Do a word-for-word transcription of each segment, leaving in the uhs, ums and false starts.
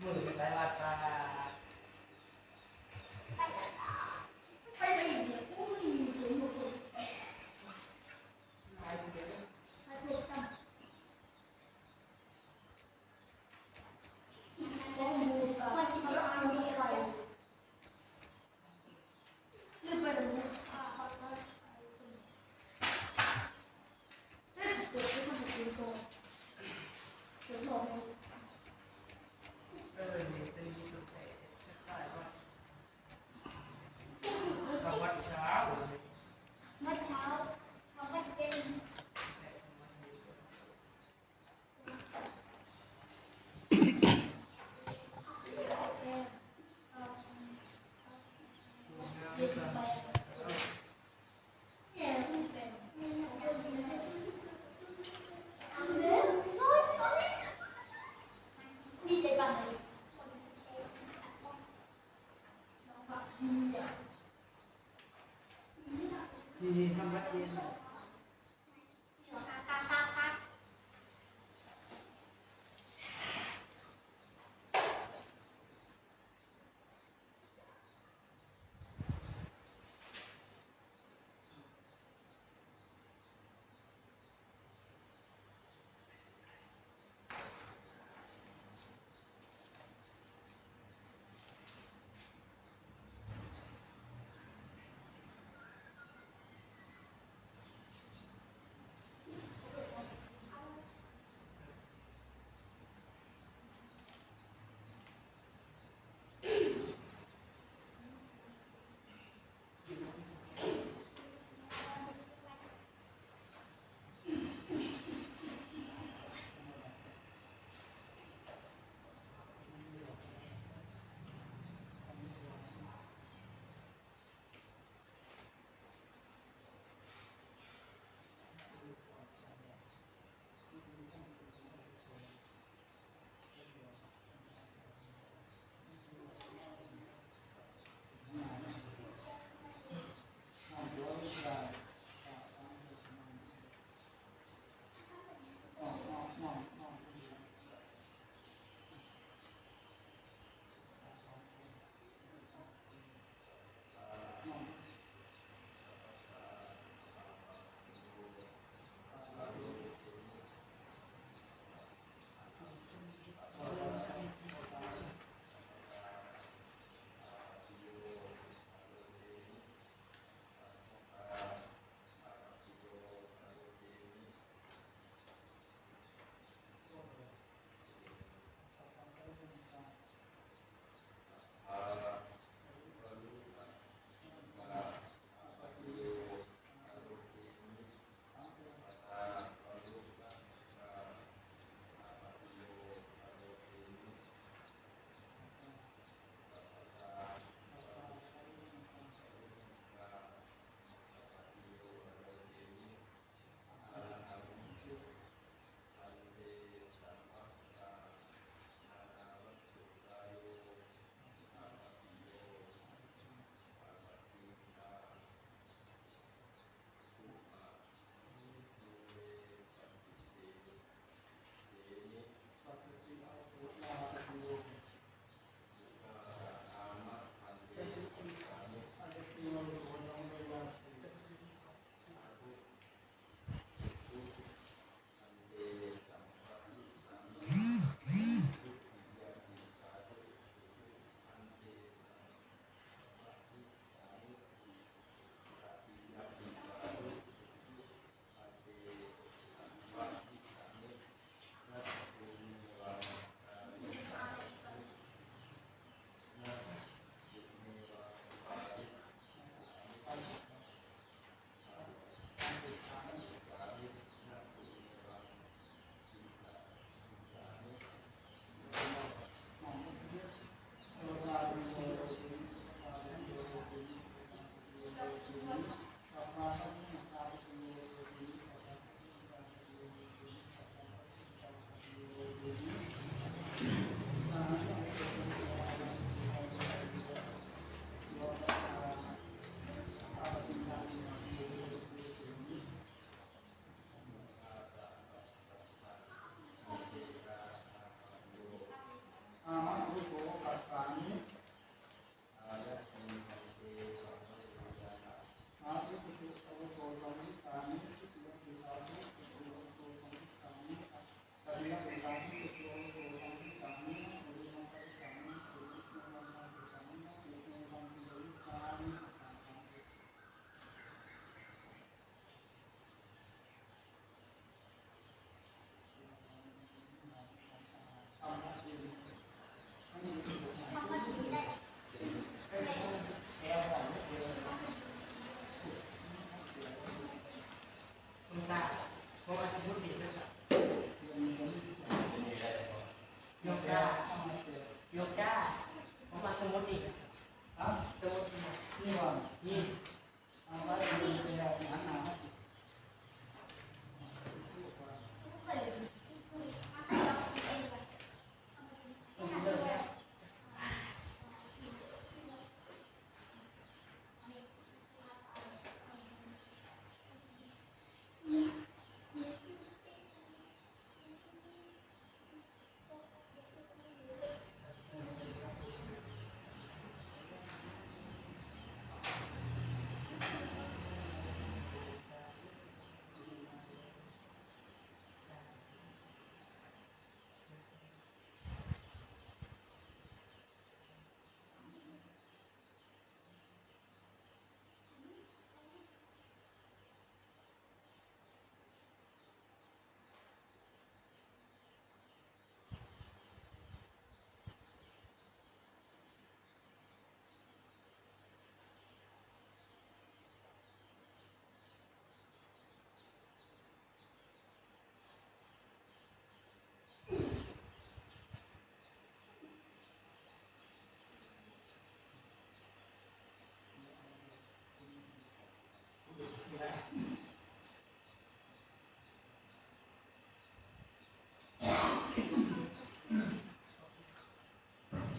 มือไปวัดป่า เออ นี่เป็นมีสุดแท้ โยมจ้า โยมจ้า ผมมาสมุดอีก ฮะ สมุดอีก นี่ว่า นี่ เอาไว้ดูไปแล้ว หันหน้ามาสิ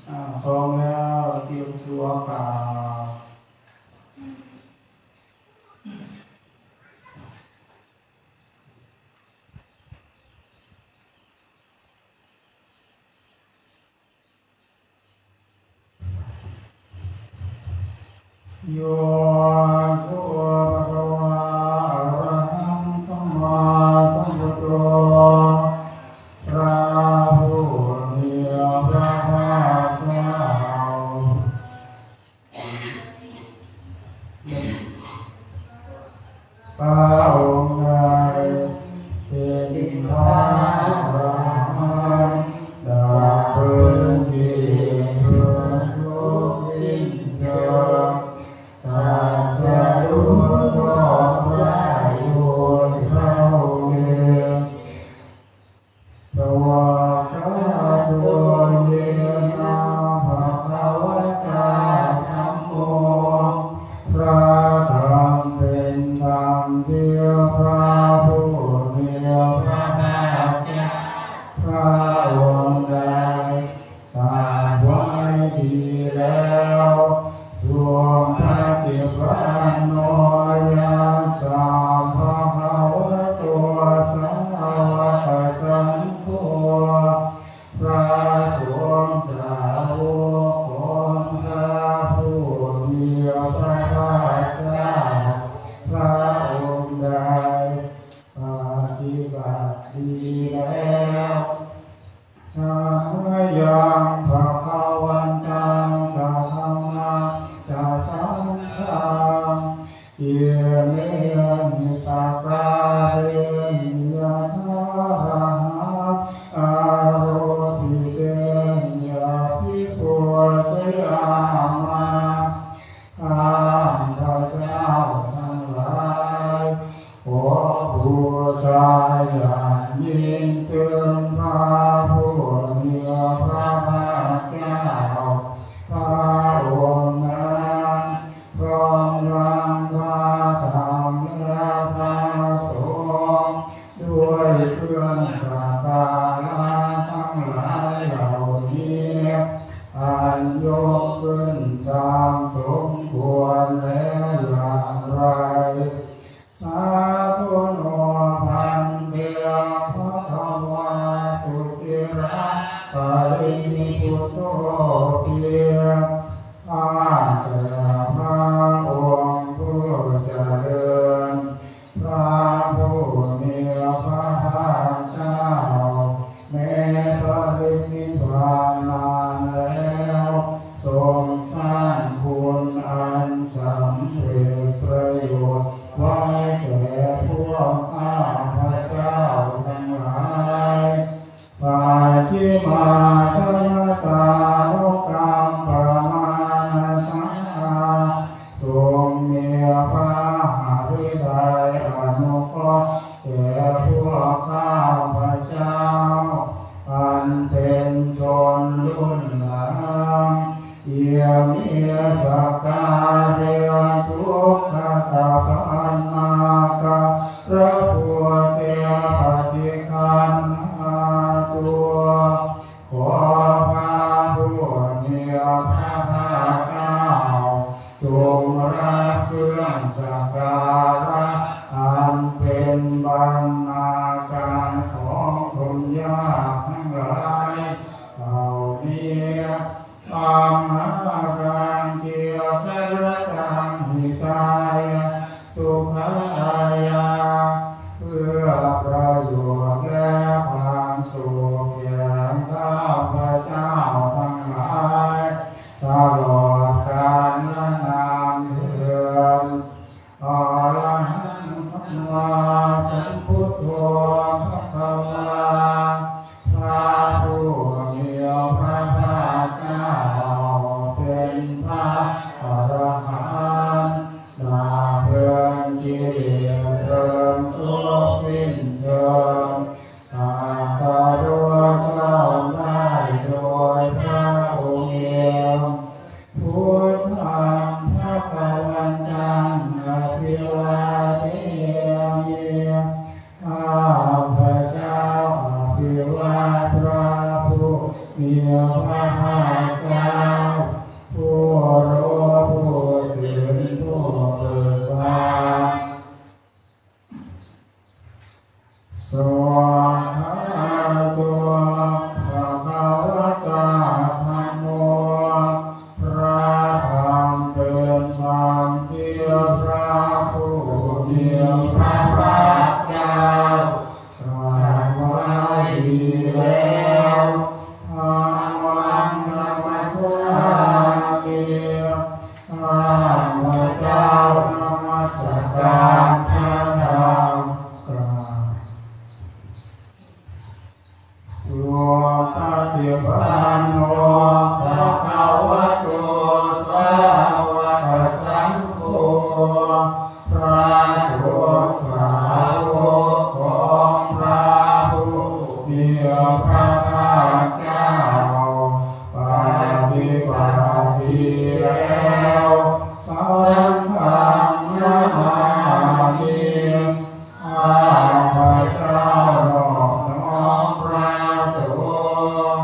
อ่า พร้อมแล้วเตรียมตัวกราบ Yo so bhagavā arahaṃ sammāsambuddho พระผู้มีพระภาคเจ้า พระองค์ใดเป็นพระอรหันต์ดับเพลิงกิเลสเพลิงทุกข์สิ้นเชิง ตรัสรู้ชอบได้โดยพระองค์เอง Svākkhāto yena bhagavatā dhammo พระธรรมเป็นธรรมที่พระผู้มีพระภาคเจ้าพระองค์ใดตรัสไว้ดีแล้ว Supaṭipanno yassa bhagavato sāvakasaṅgho พระสงฆ์สาวกของพระผู้มีพระภาคเจ้าพระองค์ใดปฏิบัติดีแล้ว Samayaṃ bhagavantaṃ saddhammaṃ sasaṅghaṃ imehi sakkārehi yathārahaṃ āropitehi abhipūjayāma. ข้าพเจ้าทั้งหลาย ขอบูชาอย่างยิ่งซึ่งพระผู้มีพระภาคเจ้าพระองค์นั้น พร้อมทั้งพระธรรมและพระสงฆ์ ด้วยเครื่องสักการะทั้งหลายเหล่านี้ อันยกขึ้นตามสมควรแล้วอย่างไร Sādhu no bhante bhagavā suciraṃ parinibhānaṃ รรณาการของคนยากทั้งหลายเหล่านี้ Amhāraṃ dīgharattaṃ hitāya sukhāya เพื่อประโยชน์และความสุขแก่ข้าพเจ้าทั้งหลาย ตลอดกาลนานเทอญ Arahaṃ sammāsambuddho bhagavā พระผู้มีพระภาคเจ้าเป็นพระอรหันต์ ดับเพลิงกิเลสเพลิงทุกข์สิ้นเชิง ตรัสรู้ชอบได้โดยพระองค์เอง Buddhaṃ bhagavantaṃ abhivādemi. ข้าพเจ้าอภิวาทพระผู้มีพระภาคเจ้า ผู้รู้ผู้ตื่นผู้เบิกบาน Svākkhāto bhagavatā dhammo. พระธรรมเป็นธรรมที่พระผู้มีพระภาคเจ้าตรัสไว้ดีแล้ว Dhammaṃ namassāmi. ข้าพเจ้านมัสการพระธรรม กราบ Supaṭipanno bhagavato sāvakasaṅgho. พระสงฆ์สาวกของพระผู้มีพระภาคเจ้า ปฏิบัติดีแล้ว Saṅghaṃ namāmi. ข้าพเจ้านอบน้อมพระสงฆ์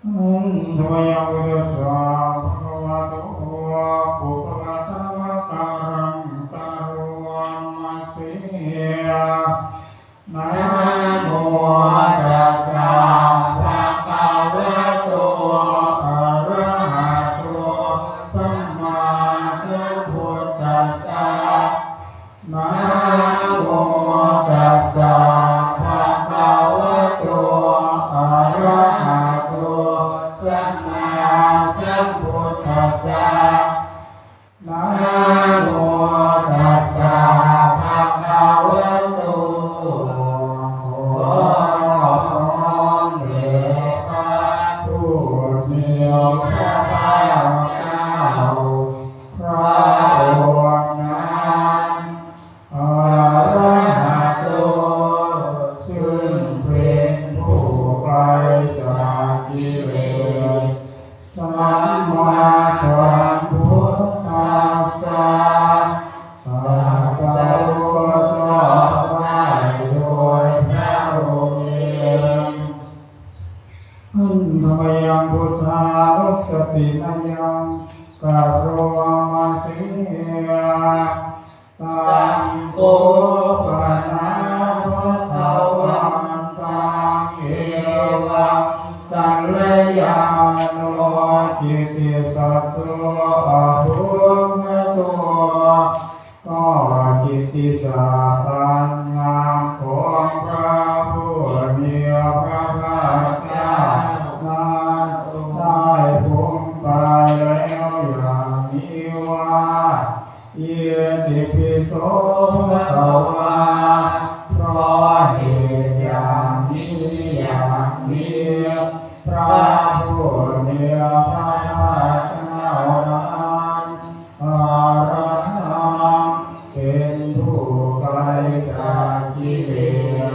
Handa mayaṃ buddhassa bhagavato pubbabhāgantaṃ taruvanmase. Namo tassa bhagavato arahato sammāsambuddhassa. Namo tassa bhagavato arahato sammāsambuddhassa. Namo tassa bhagavato ขอนอบน้อมแด่พระผู้มีพระภาคเจ้า พระองค์นั้น Arahato ซึ่งเป็นผู้ไกลจากกิเลส Sammāsambuddhassa ตรัสรู้ชอบได้โดยพระองค์เอง Handa mayaṃ buddhānussatinayaṃ karomase. Taṃ kho pana bhagavantaṃ evaṃ kalyāṇo kittisaddo abbhuggato. ก็กิตติศัพท์อันงามของพระผู้มีพระภาคเจ้านั้นได้พ้นไปแล้วอย่างนี้ว่า Itipi so bhagavā เพราะเหตุอย่างนี้อย่างนี้ พระผู้มีพระภาคเจ้านั้น Arahaṃ เป็นผู้ไกลจากกิเลส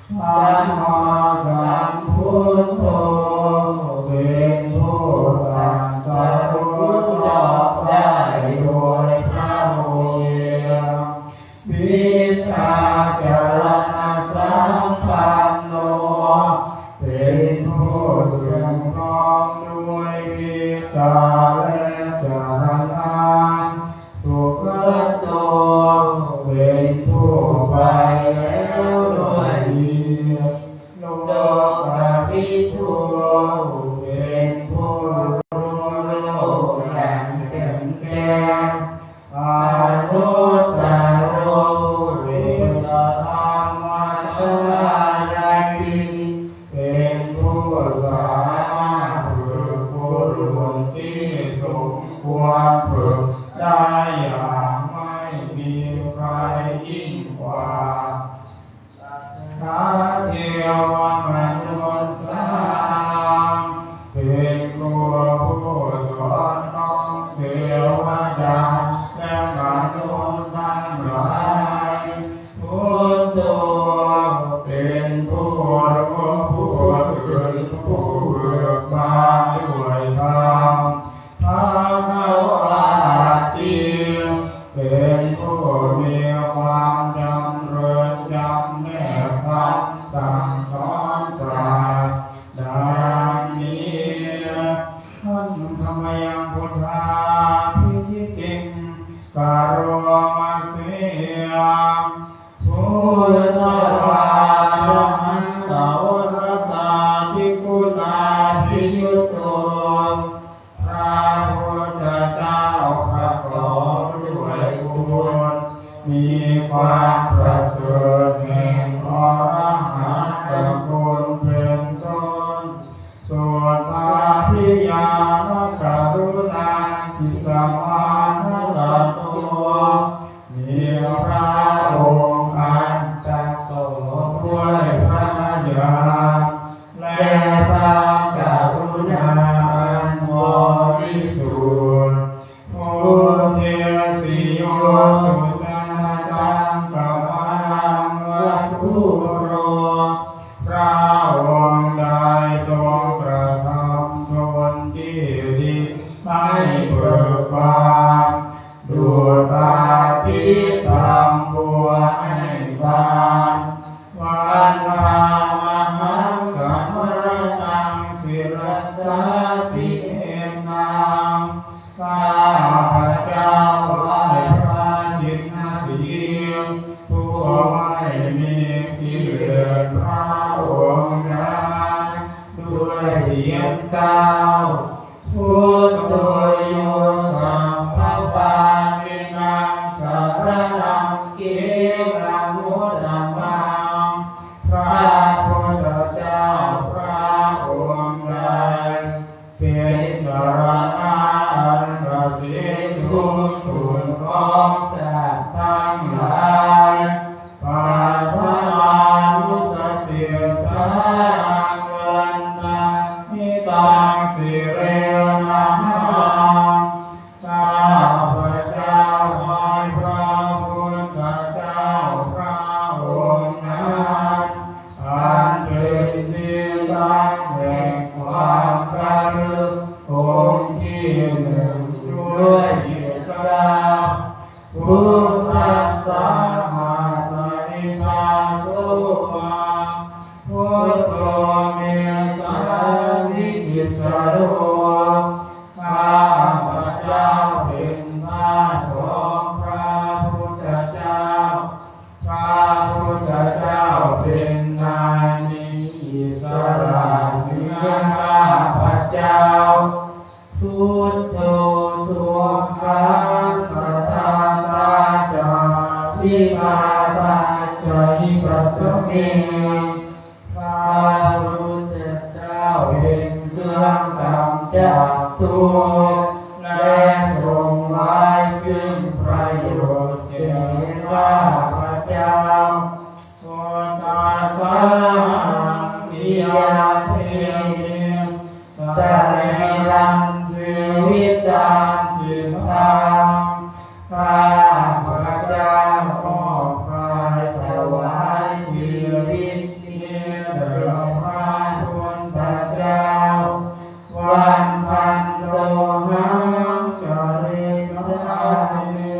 Sammāsambuddho เป็นผู้ตรัสรู้ชอบได้โดยพระองค์เอง องค์ใดทรงกระทำชนที่ดีให้เบิกบาน ดุจอาทิตย์ทำบัวให้บาน Vandāmahaṃ kamalataṃ sirasā sīhendaṃ. ข้าพเจ้าไหว้พระชินสีห์ ผู้ไม่มีกิเลส พระองค์นั้น ด้วยเสียงกล้าว Buddho yo sabbapāṇīnaṃ saraṇaṃ khemamuttamaṃ. พระพุทธเจ้าพระองค์ใด เป็นสรณะอันประเสริฐสูงสุดของสัตว์ทั้งหลาย Paṭhaviṃsupaṭiṭṭhānaṃ vandāmi taṃ sirenahaṃ. ข้าพเจ้าไหว้พระพุทธเจ้าพระองค์นั้น อันเป็นที่ตั้งแห่งความระลึกองค์ที่หนึ่งด้วยเสียงกล้าว Buddhassāhasmi dāso maṃ, Buddho me sāmikissaro. ข้าพเจ้าเป็นทาสของพระพุทธเจ้า พระพุทธเจ้าเป็นนายมีอิสระเหนือข้าพเจ้า Buddho sukhaṃ sudhātā ca vidhātā ca hitassa me. พระพุทธเจ้าเป็นเครื่องกำจัดทุกข์ และทรงไว้ซึ่งประโยชน์แก่ข้าพเจ้า Buddhassāhaṃ niyyādemi sarīraṃ jīvitaṃ cittaṃ. ข้าพเจ้ามอบกายถวายชีวิตนี้แด่พระพุทธเจ้า Vandantohaṃ karissāmi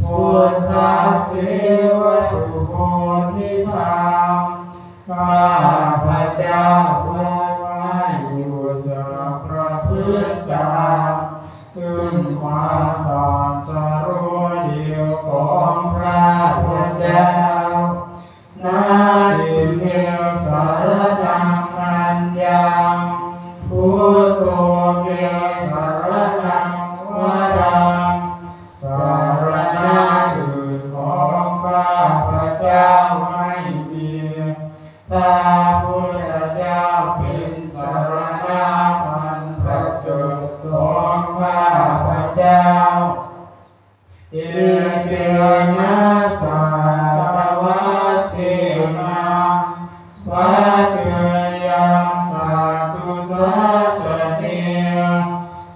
buddhasseva subodhitaṃ. ข้าพเจ้าผู้ไม่อยู่จะประพฤติตามซึ่งความตรัสรู้เดียวของพระพุทธเจ้า Natthi me saraṇaṃ aññaṃ, Buddho me saraṇaṃ varaṃ. สรณะอื่นของข้าพเจ้าไม่มี พระพุทธเจ้าเป็นสรณะอันประเสริฐของข้าพเจ้า Etena saccavajjena vaḍḍheyyaṃ satthu sāsane.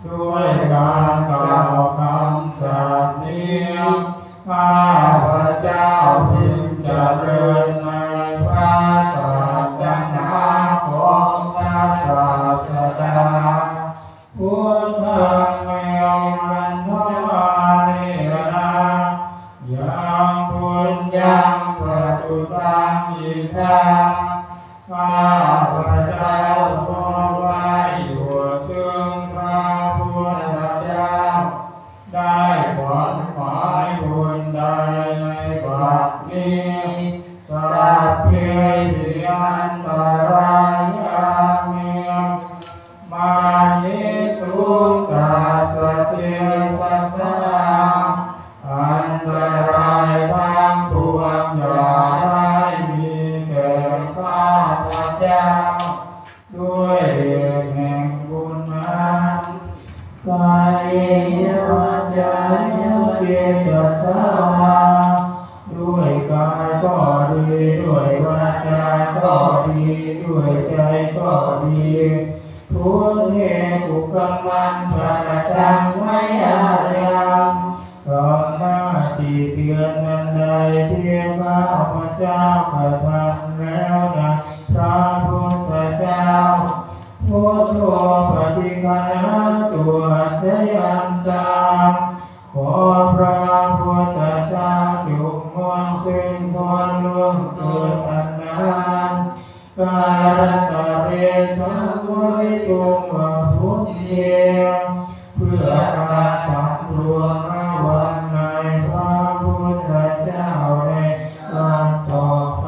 ด้วยการกล่าวคำสัตย์นี้ ข้าพเจ้าพึงเจริญในพระศาสนาของพระศาสดา Buddhaṃ me vandamānena yaṃ puññaṃ pasutaṃ idha. ข้าพเจ้าผู้ไหว้อยู่ซึ่งพระพุทธเจ้า ได้ขวัญหมายบุญใดในบัดนี้ Sabbepi antarāyā me māhesuṃ tassa tejasā. อันตรายทั้งปวงอย่าได้มีแก่ข้าพเจ้า ด้วยเหตุแห่งบุญนั้น Kāyena vācāya va cetasā vā. ด้วยกายก็ดี ด้วยวาจาก็ดี ด้วยใจก็ดี Buddhe kukammaṃ pakataṃ mayā yaṃ. คำหน้าติเตียนอันใดที่ข้าพเจ้ากระทำแล้วในพระพุทธ Ganātu accayantaṃ ขอพระพุทธเจ้าจงงดซึ่งโทษล่วงเกินอันนั้น Kālantare saṃvarituṃ va buddhe เพื่อการสำรวมระวังในพระพุทธเจ้าในการต่อไป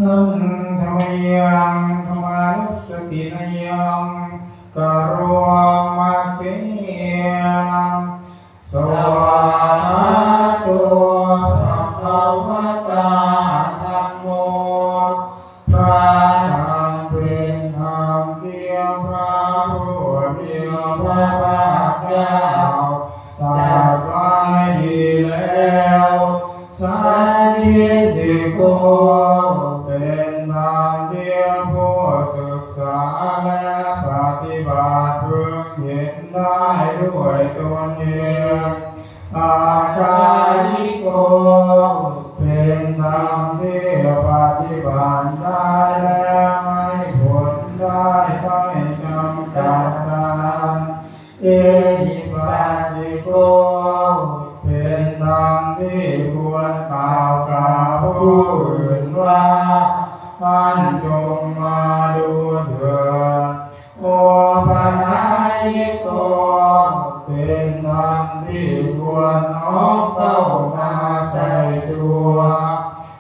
Handa mayaṃ dhammanussatinayaṃ karoma se. Svākkhāto bhagavatā dhammo พระธรรมเป็นธรรมที่พระผู้มีพระภาคเจ้าตรัสไว้ดีแล้ว Sandiṭṭhiko เป็นธรรมที่ผู้ศึกษาและปฏิบัติพึงเห็นได้ด้วยตนเอง Akāliko เป็นธรรมที่ปฏิบัติได้และให้ผลได้ไม่จำกัดกาล Ehipassiko เป็นธรรมที่ควรกล่าวกับผู้อื่นว่า ท่านจงมาดูเถิด Opanayiko เป็นธรรมที่ควรน้อมเข้ามาใส่ตัว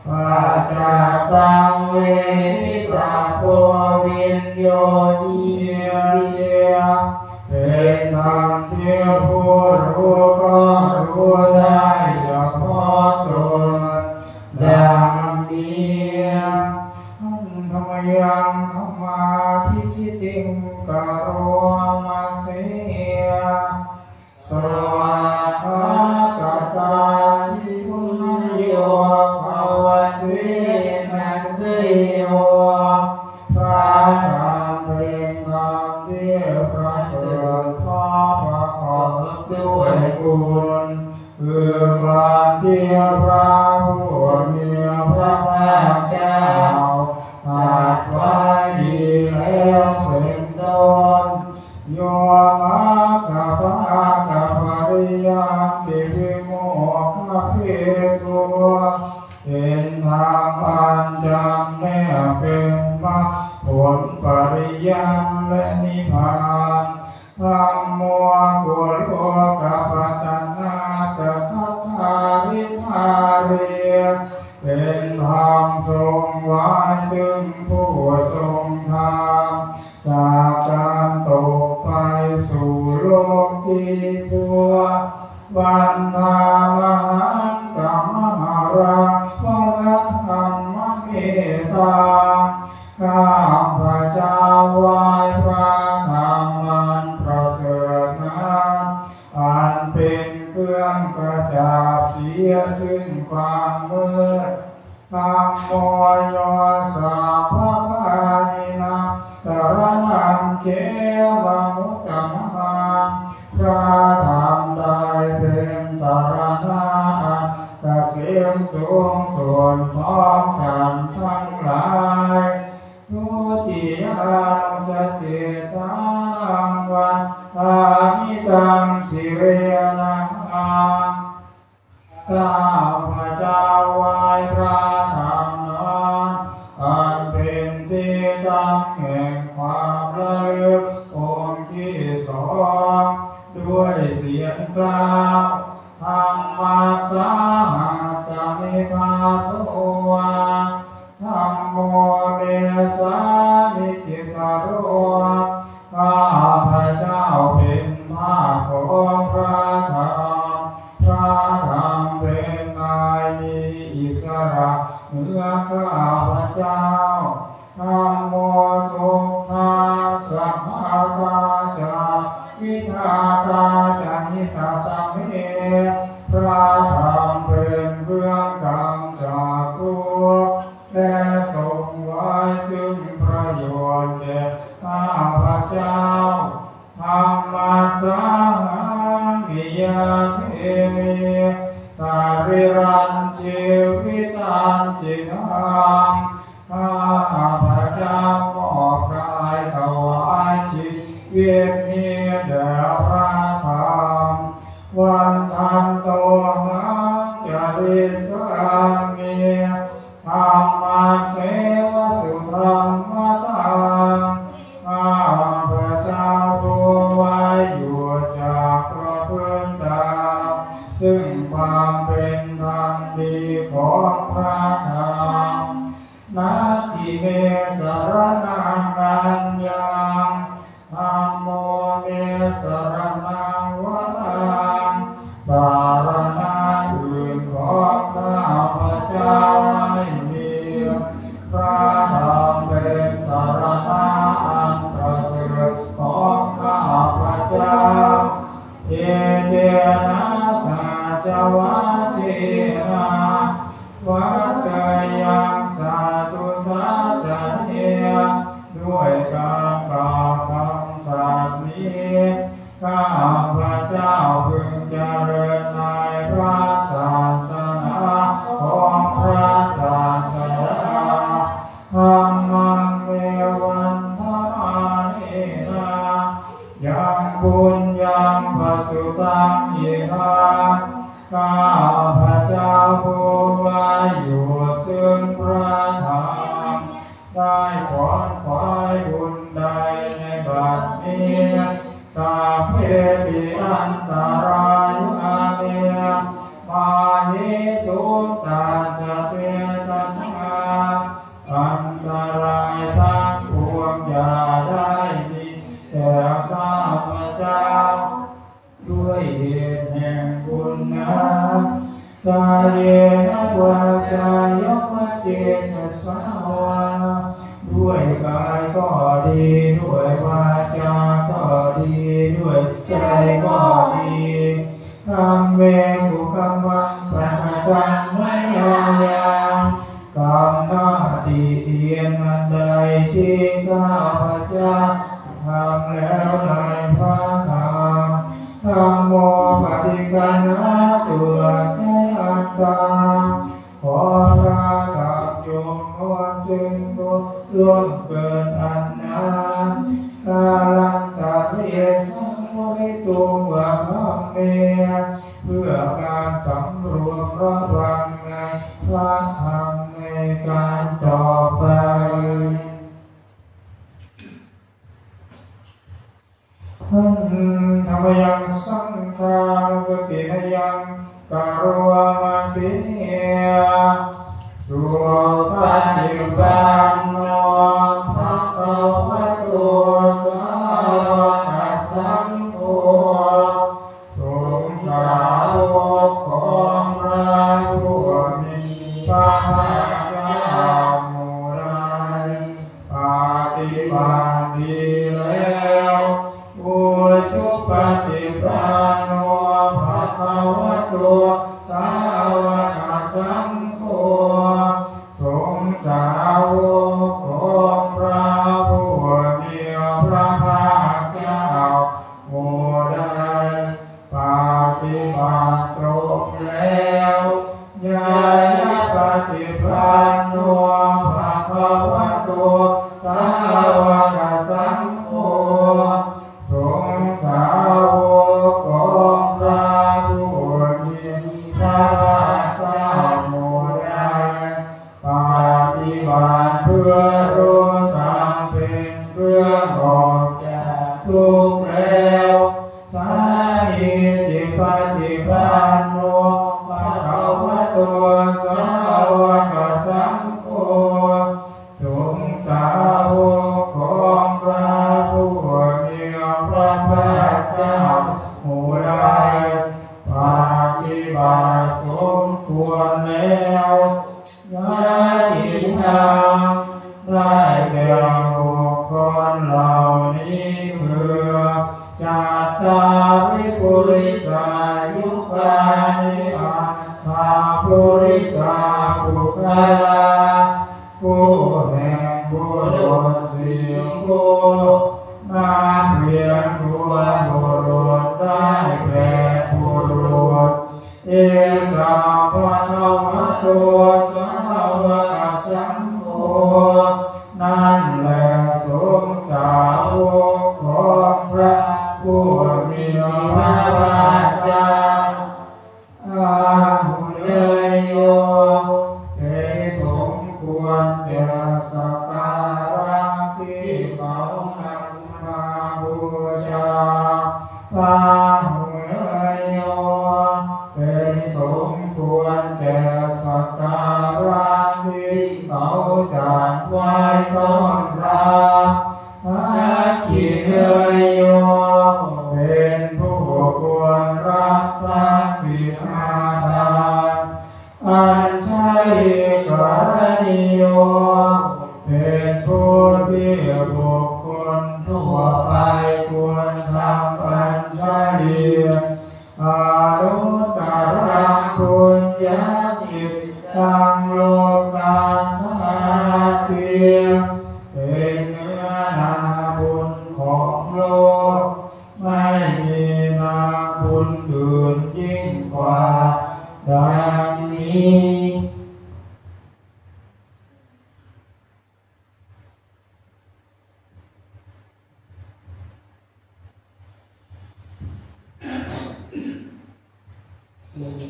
Paccattaṃ veditabbo viññūhīti เป็นธรรมที่ผู้รู้ก็รู้ได้เฉพาะตน ดังนี้ Handa mayaṃ dhammābhigītiṃ karoma se. Svākkhātatādiguṇayogavasena seyyo พระธรรมเป็นธรรมที่ประเสริฐเพราะประกอบด้วยคุณ คือความที่พระผู้มีพระภาคเจ้าตรัสไว้ดีแล้วเป็นต้น Yo maggapākapariyanti vimokkhabhedo เป็นธรรมอันจำแนกเป็นมรรคผลปริยัติและนิพพาน Dhammo kulokapatanā tathāgariṭṭhāri เป็นธรรมทรงไว้ซึ่งผู้ทรงธรรม จากการตกไปสู่โลกที่ชั่ว Vandāmahaṃ tamaharaṃ paradhammametaṃ ข้าพเจ้าไหว้พระธรรมอันประเสริฐนั้น อันเป็นเครื่องขจัดเสียซึ่งความมืด Dhammo yo sabbapāṇīnaṃ saraṇaṃ khemamuttamaṃ พระธรรมใดเป็นสรณะอันเกษมสูงสุดของสัตว์ทั้งหลาย Dutiyānussatiṭṭhānaṃ vandāmi taṃ sirenahaṃ ข้าพเจ้าไหว้พระธรรมนั้น อันเป็นที่ตั้งแห่งความระลึกองค์ที่สอง ด้วยเสียงกล้าว Dhammassāhasmi dāso Dhammo me sāmikissaro ข้าพเจ้าเป็นทาสของพระธรรม พระธรรมเป็นนายมีอิสระเหนือข้าพเจ้า Dhammo dukkhassa ghātā ca vidhātā ca hitassa me พระธรรมเป็นเครื่องกำจัดทุกข์ และทรงไว้ซึ่งประโยชน์แก่ข้า เจ้า Dhammassahaṃ niyyādemi sarīrañjīvitañcidaṃ. ข้าพเจ้ามอบกายถวายชีวิตนี้แด่พระธรรม Vandantohaṃ carissāmi dhammasseva sudhammataṃ. ข้าพเจ้าผู้ไว้อยู่จากประพฤติตามซึ่งความเป็นธรรมดีของพระธรรม Natthi me saraṇaṃ aññaṃ, dhammo me saraṇaṃ varaṃ. สรณะอื่นของข้าพเจ้าไม่มี พระธรรมเป็นสรณะอันประเสริฐของข้าพเจ้า Etena saccavajjena vaḍḍheyyaṃ satthu sāsane. ด้วยการกล่าวคำสัตย์นี้ ข้าพเจ้าพึงเจริญในพระศาสนาของพระศาสดา Dhammaṃ me vandamānena yaṃ puññaṃ pasutaṃ idha. ข้าพเจ้าผู้ไว้อยู่ซึ่งพระธรรม ได้ขวนขวายบุญใดในบัดนี้ Sabbepi antarāyā me māhesuṃ tacca tejasā. อันตรายทั้งปวงอย่าได้มีแก่ข้าพเจ้า ด้วยเหตุแห่งบุญนั้น Kāyena vācāya va cetasā vā. ด้วยกายก็ดี ด้วยวาจาก็ดี ด้วยใจก็ดี Dhamme kukammaṃ pakataṃ mayā yaṃ. กรรมติเตียนอันใดที่ข้าพเจ้าทำแล้วในพระธรรม Dhammo paṭiggaṇhātu accayantaṃ. ขอพระธรรมจงงดซึ่งโทษล่วงเกินอันนั้น Kālantare saṃvarituṃ va dhamme. เพื่อการสำรวมระวังในพระธรรมในการต่อไป Handa mayaṃ saṅghaṃ santinayaṃ karoma se. Supaṭipanno bhagavato sāvakasaṅgho. สงฆ์สาวกของพระผู้มีพระภาคเจ้าหมู่ใด ปฏิบัติดีแล้ว Ujupaṭipanno bhagavato sāvakasaṅgho. สงฆ์สาวกของพระผู้มีพระภาคเจ้าหมู่ใด ปฏิบัติตรงแล้ว Ñāyapaṭipanno bhagavato sāvakasaṅgho. สงฆ์สาวกของพระผู้มีพระภาคเจ้าหมู่ใด ปฏิบัติเพื่อรู้ธรรมเป็นเครื่องออกจากทุกข์แล้ว Sāmīcipaṭipanno bhagavato sāvakasaṅgho. สงฆ์สาวกของพระผู้มีพระภาคเจ้าหมู่ใด ปฏิบัติสมควรแล้ว Yadidaṃ ได้แก่บุคคลเหล่านี้คือ Cattāri purisayugāni aṭṭha purisapuggalā. คู่แห่งบุรุษสี่คู่นั้น ไว้ต้อนรับ ทักขิเนยโย เป็นผู้ควรรับทักษิณาทาน อัญชลีกรณีโย เป็นผู้ที่บุคคลทั่วไปควรทำอัญชลี อนุตตรังปุญญาจิตตังโลกัสสาติ เป็นเนื้อนาบุญของโลก ไม่มีนาบุญอื่นยิ่งกว่าดังนี้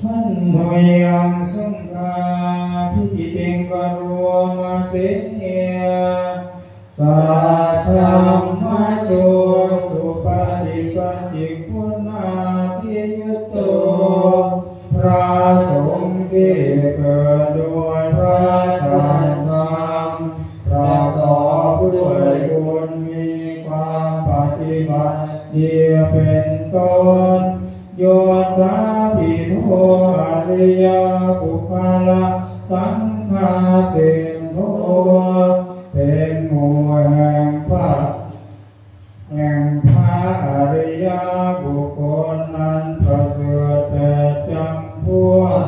Handa mayaṃ saṅghā pīṭipiṃ karoma se. Saddhammajo supaṭipattiguṇādiyutto, พระสงฆ์ที่เกิดโดยพระสัทธรรม ประกอบด้วยคุณมีความปฏิบัติดีเป็นต้น Yuttāpito ariyapuggalasaṅghāseṭṭho เป็นหมู่แห่งพระ แห่งพระอริยบุคคลนั้นประเสริฐแปดจำพวก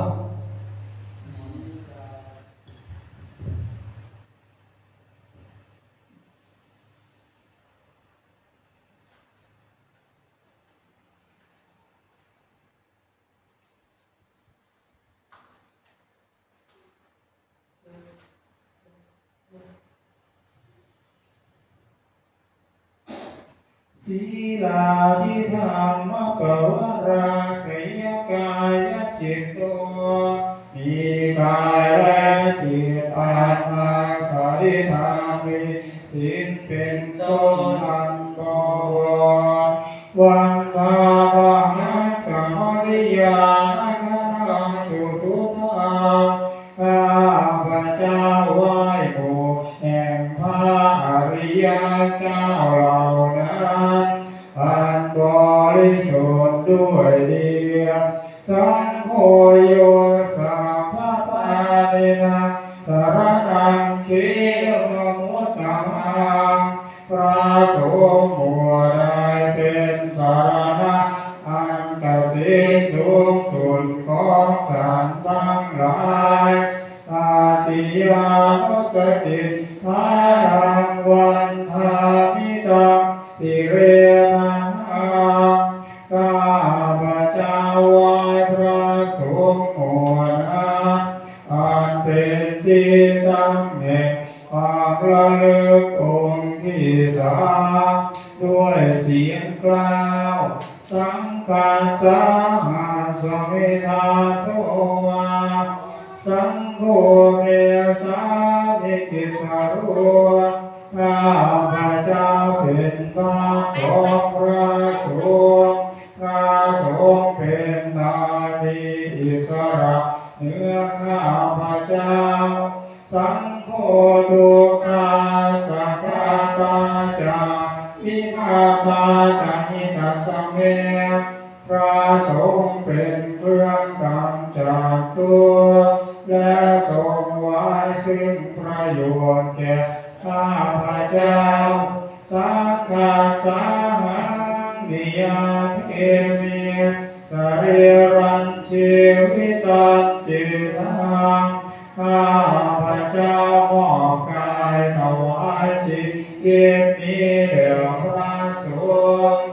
Sīlādidhammapavarāseyakāyacitto มีกายและจิตอันอาศัยธรรมมีศีลเป็นต้นอันบวร Vandāmahaṃ kamaḷiyānaṃ gaṇaṃ susuddhaṃ ข้าพเจ้าไหว้หมู่แห่งพระอริยเจ้าเหล่านั้น อันบริสุทธิ์ด้วยดี Saṅgho yo sabbapāṇīnaṃ saraṇaṃ khemamuttamaṃ พระสงฆ์หมู่ใดเป็นสรณะอันเกษมสูงสุดของสัตว์ทั้งหลาย Tatiyānussatiṭṭhānaṃ vandāmi taṃ sirenahaṃ ข้าพเจ้าไหว้พระสงฆ์หมู่นั้น อันเป็นที่ตั้งแห่งความระลึกองค์ที่สาม ด้วยเสียงกล้าว Saṅghassa ahasmi dāso va, saṅgho me sāmikissaro ข้าพเจ้าเป็นทาสของพระสงฆ์ พระสงฆ์เป็นนายมีอิสระเหนือข้าพเจ้า Saṅgho dukkhassa ghātā ca vidhātā ca hitassa me พระสงฆ์เป็นเครื่องกำจัดทุกข์ และทรงไว้ซึ่งประโยชน์แก่ข้าพเจ้า Saṅghassāhaṃ niyyādemi sarīrañca jīvitañcidaṃ ข้าพเจ้ามอบกายถวายชีวิตนี้แด่พระสงฆ์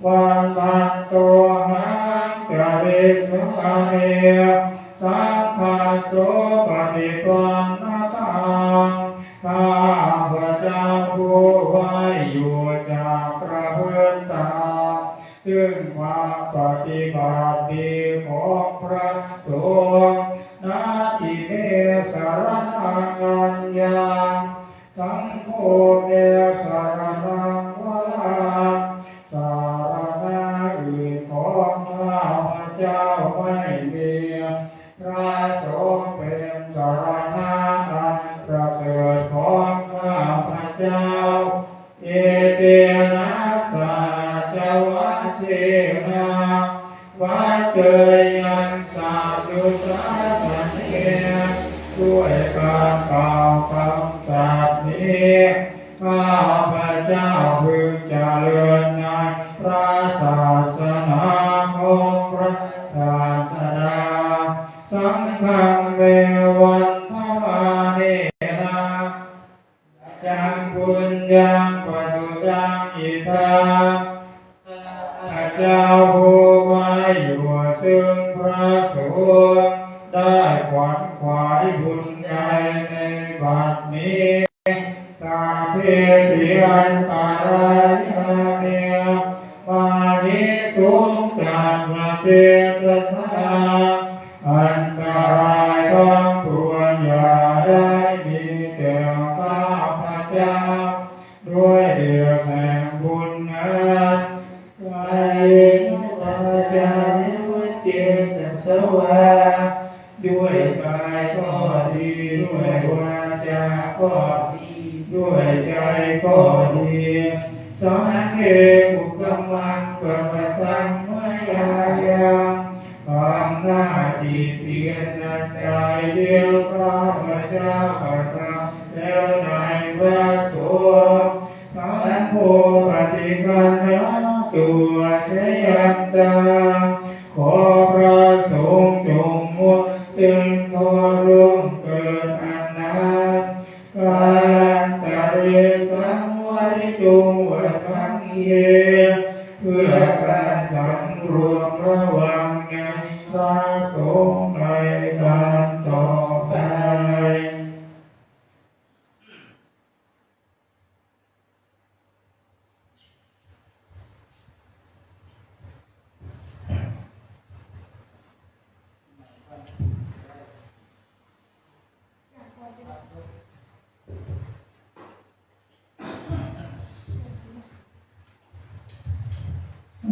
Vandantohaṃ carissāmi saṅghassopaṭipannataṃ ข้าพเจ้าผู้ไหว้อยู่จักประพฤติตาม ซึ่งความปฏิบัติดีของพระสงฆ์ Natthi me saraṇaṃ aññaṃ, saṅgho me saraṇaṃ varaṃ. สรณะอื่นของข้าพเจ้าไม่มี พระสงฆ์เป็นสรณะอันประเสริฐของ เจ้า Etena saccavajjena vaḍḍheyyaṃ satthusāsane ด้วยการกล่าวคำสัตย์นี้ ข้าพเจ้าพึงเจริญในพระศาสนาของพระศาสดา Saṅghaṃ me vandamānena yaṃ puññaṃ pasutaṃ idha ข้าพเจ้าผู้ไว้อยู่ซึ่งพระสงฆ์ ได้ขวนขวายบุญใดในบัดนี้ Sabbepi antarāyā me māhesuṃ tassa tejasā อันตรายทั้งปวงอย่าได้มีแก่ข้าพเจ้า ด้วยเดชแห่งบุญนั้น Kāyena vācāya va cetasā vā ด้วยกายก็ดี ด้วยวาจาก็ดี ด้วยใจก็ดี Saṅghe kukammaṃ pakataṃ mayā yaṃ กรรมหน้าที่เพียรอันใดที่ข้าพเจ้ากระทำแล้วในพระสงฆ์ Saṅgho paṭiggaṇhātu accayantaṃ ขอพระสงฆ์จงงดซึ่งข้อล่วงเกินอันนั้น Kālantare saṃvarituṃ va saṅghe เพื่อการสำรวมระวังในพระสงฆ์ในการต่อไป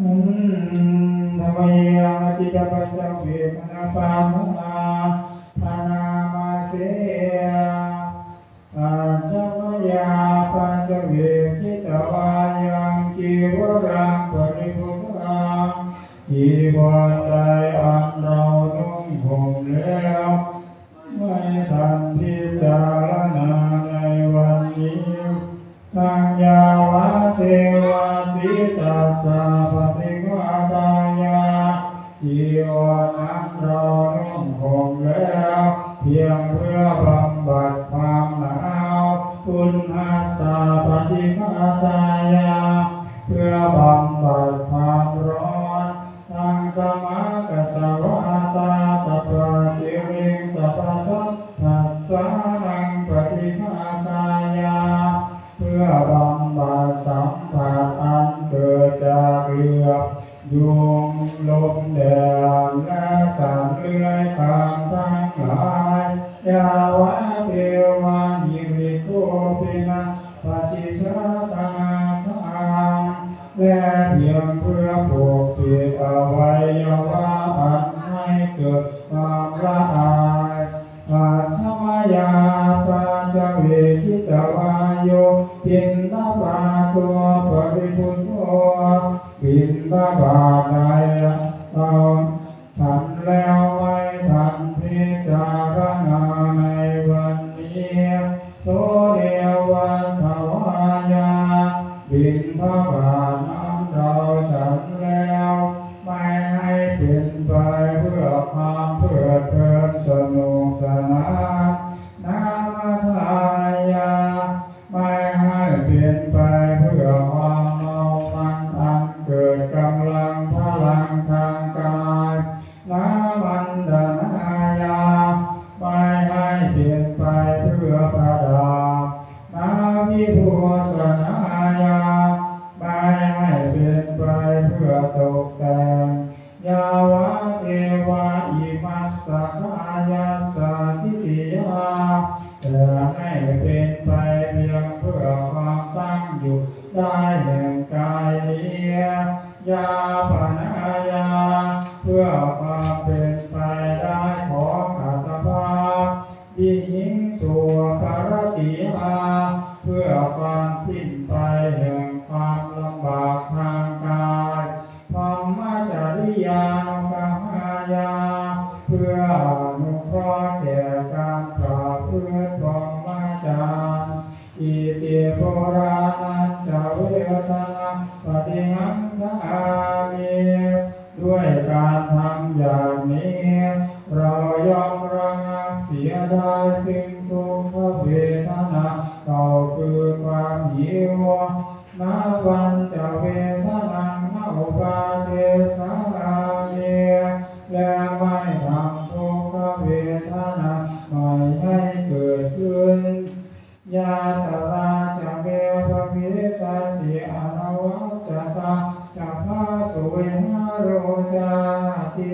Handa mayaṃ ācikkhamapaṭivedhaṃ bhaṇāma se. Ajja mayā apaccavekkhitvā yaṃ cīvaraṃ paribhuttaṃ จีวรใดอันเรานุ่งห่มแล้ว ไม่ทันพิจารณาในวันนี้ Taṃ yāvadeva sītassa paṭighātāya จีวรนั้นเรานุ่งห่มแล้ว เพียงเพื่อบำบัดความหนาว Uṇhassa paṭighātāya เพื่อบำบัดความร้อน Taṃ samākassa vātātapasiriṃsapasamphassānaṃ paṭighātāya เพื่อบำบัดสัมผัสอันเกิดจากเหลือบยุง ลมแดด และสัตว์เลื้อยคลานทั้งหลาย Yāvadeva hirikopinaṃ paṭicchādanatthaṃ และเพียงเพื่อปกปิดอวัยวะอันให้เกิดความละอาย Ajja mayā apaccavekkhitvā yo piṇḍapāto paribhutto บิณฑบาตใดเราฉันแล้วไม่ทันพิจารณาในวันนี้ So neva davāya บิณฑบาตนั้นเราฉันแล้ว ไม่ให้เป็นไปเพื่อความเพลิดเพลินสนุกสนาน Nāmadāya ไม่ให้เป็นไปเพื่อความเมามันอันเกิดกำลังพลังทางกาย Nāmantanāya ไม่ให้เป็นไปเพื่อประดับ Nābhibhūsanāya ไม่ให้เป็นไปเพื่อตกแต่ง Yāvadeva imassa kāyassa ṭhitiyā แต่ให้เป็นไปเพียงเพื่อความตั้งอยู่ได้แห่งกายนี้ Yāpanāya เพื่อความเป็นไปได้ของอัตภาพ Vihiṃsuparatiyā เพื่อความ สิ้นไปแห่งความลำบากทางกาย brahmacariyanuggahāya เพื่ออนุเคราะห์แก่การประพฤติพรหมจรรย์ Iti purāṇañca vedanaṃ paṭihaṅkhāmi ด้วยการทำอย่างนี้ เราย่อมระงับเสียได้ซึ่งทุกขเวทนา เก่าคือความหิว Na pañca vedanaṃ na uppādessāmi และไม่ทำทุกขเวทนาใหม่ให้เกิดขึ้น Yātrā ca me bhavissati anavajjatā ca phāsu vihāro cāti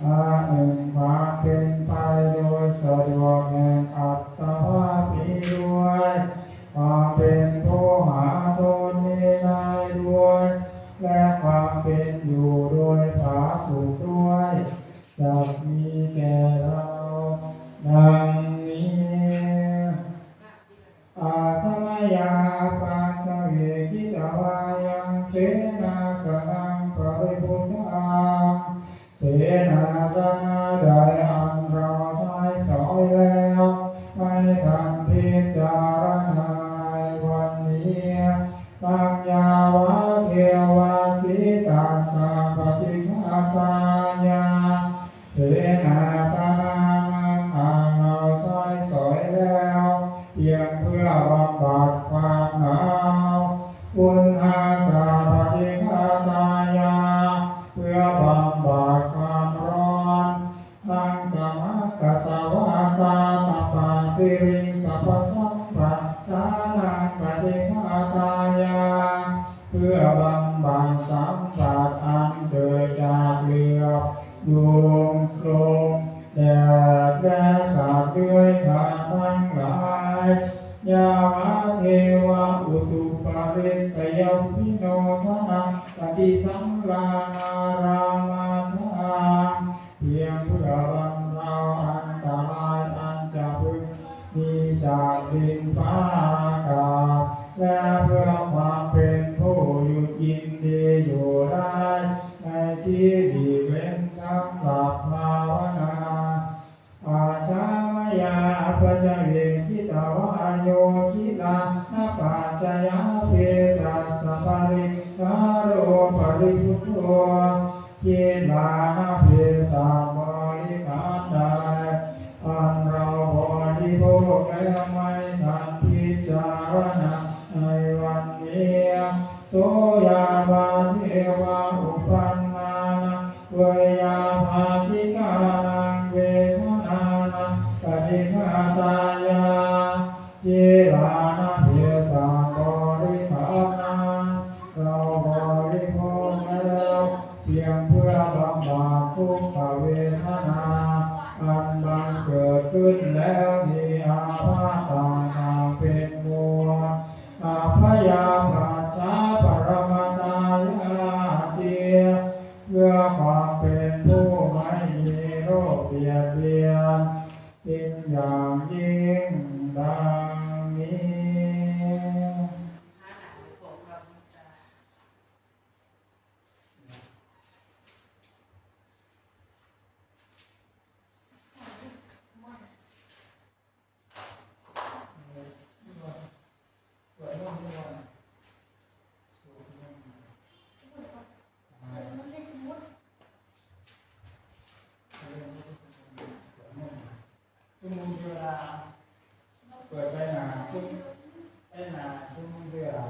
อันหนึ่งความเป็นไปโดยสะดวกแห่งอัตตภาพนี้ด้วย ความเป็นผู้หาโทษนี้ได้ด้วย และความเป็นอยู่โดยผาสุกด้วย จักมีแก่เรา ดังนี้ Asamayā apaccavekkhitvā yaṃ senāsanaṃ paribhuttaṃ เสนาสนะใดอันเราใช้สอยแล้ว ไม่ทันพิจารณาในวันนี้ Taṃ yāvadeva sītassa paṭighātāya เสนาสนะนั้นอันเราใช้สอยแล้ว เพียงเพื่อบำบัดความหนาว Uṇhassa paṭighātāya เพื่อบำบัดความร้อน Taṃ samaggassa vātātapasiriṃsapasamphassānaṃ paṭighātāya เพื่อบำบัดสัมผัสอันเกิดจากเหลือบยุงลมแดดและสัตว์เลื้อยคลานทั้งหลาย Yāvadeva utuparissayavinodanaṃ paṭisallānārāmatthaṃ เพียงเพื่อบรรเทาอันตรายอันจะพึงมีจากดินฟ้าอากาศ และเพื่อความเป็นผู้หยุดยินดีอยู่ได้ในที่หลีกเว้นสำหรับภาวนา Ajja mayā apaccavekkhitvā yo gilānapaccayabhesajjaparikkhāro paribhuto กิลานะเภสัชบริขารใดอันเราบริโภคแล้วไม่ทันพิจารณาในวันนี้ So yāvadeva uppannānaṃ veyyābādhikānaṃ vedanānaṃ paṭighātāya กิลานะเภสัชบริขารนั้นเราบริโภคแล้วเพียงเพื่อบำบัดทุกขเวทนาอันบังเกิดขึ้นแล้วมีอาพาธต่างๆเป็นมูล Abyāpajjhaparamatāyāti เพื่อความเป็นผู้ไม่มีโรคเบียดเบียน เป็นอย่างยิ่งดังนี้ ชุมนุมเทวดา เปิดไปหนาชุม ไปหนาชุมนุมเทวดา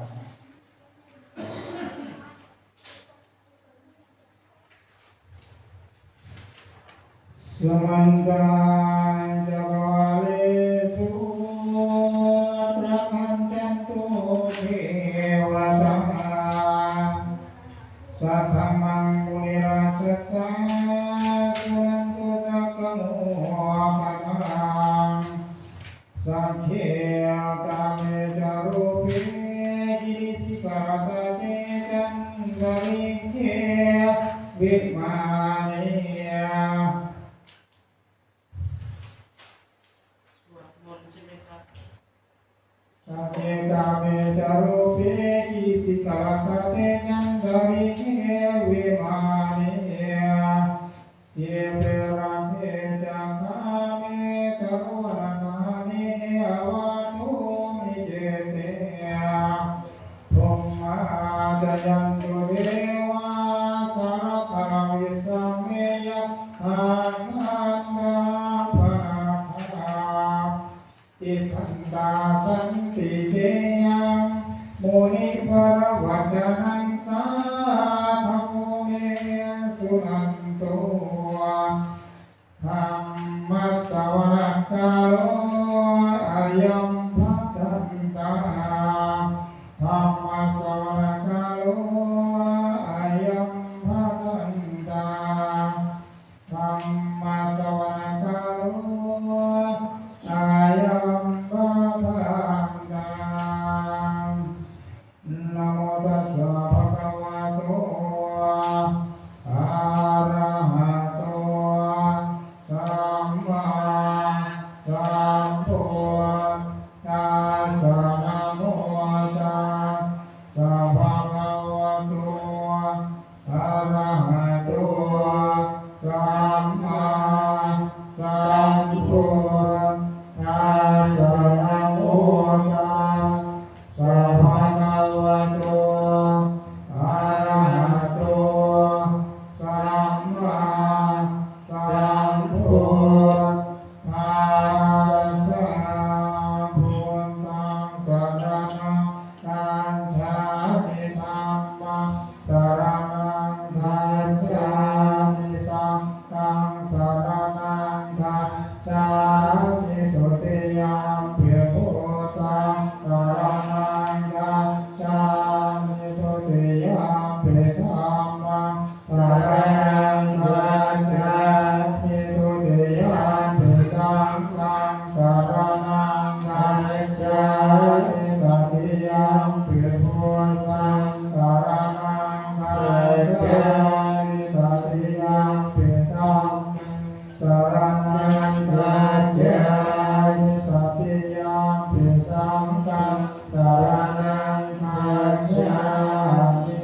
Samantā cakkavāḷesu atrāgacchantu devatā, saddhammaṃ munirājassa suṇantu saggamokkhadaṃ. Sagge kāme ca rūpe girisikharataṭe cantalikkhe vimāne kāme ca rūpe girisikharataṭe cantalikkhe vimāne, dīpe raṭṭhe ca gāme taruvanagahane gehavatthumhi khette, bhummā cāyantu devā jalathalavisame yakkhagandhabbanāgā, tiṭṭhantā santike yaṃ munivaravacanaṃ sādhavo me suṇantu. Dhammassavanakālo ayam bhadantā. Dhammassavanakālo ayam bhadantā. Dhammassavanakālo ayam bhadantā. Namo tassa bhagavato arahato sammāsambuddhassa. Namo tassa bhagavato arahato sammāsambuddhassa. Namo tassa bhagavato arahato sammāsambuddhassa. Buddhaṃ saraṇaṃ gacchāmi. Dhammaṃ saraṇaṃ gacchāmi. Saṅghaṃ saraṇaṃ gacchāmi. Dutiyampi buddhaṃ saraṇaṃ gacchāmi. Dutiyampi dhammaṃ saraṇaṃ gacchāmi. Dutiyampi saṅghaṃ saraṇaṃ gacchāmi. Tatiyampi buddhaṃ saraṇaṃ gacchāmi. Tatiyampi dhammaṃ saraṇaṃ gacchāmi. Tatiyampi saṅghaṃ saraṇaṃ gacchāmi.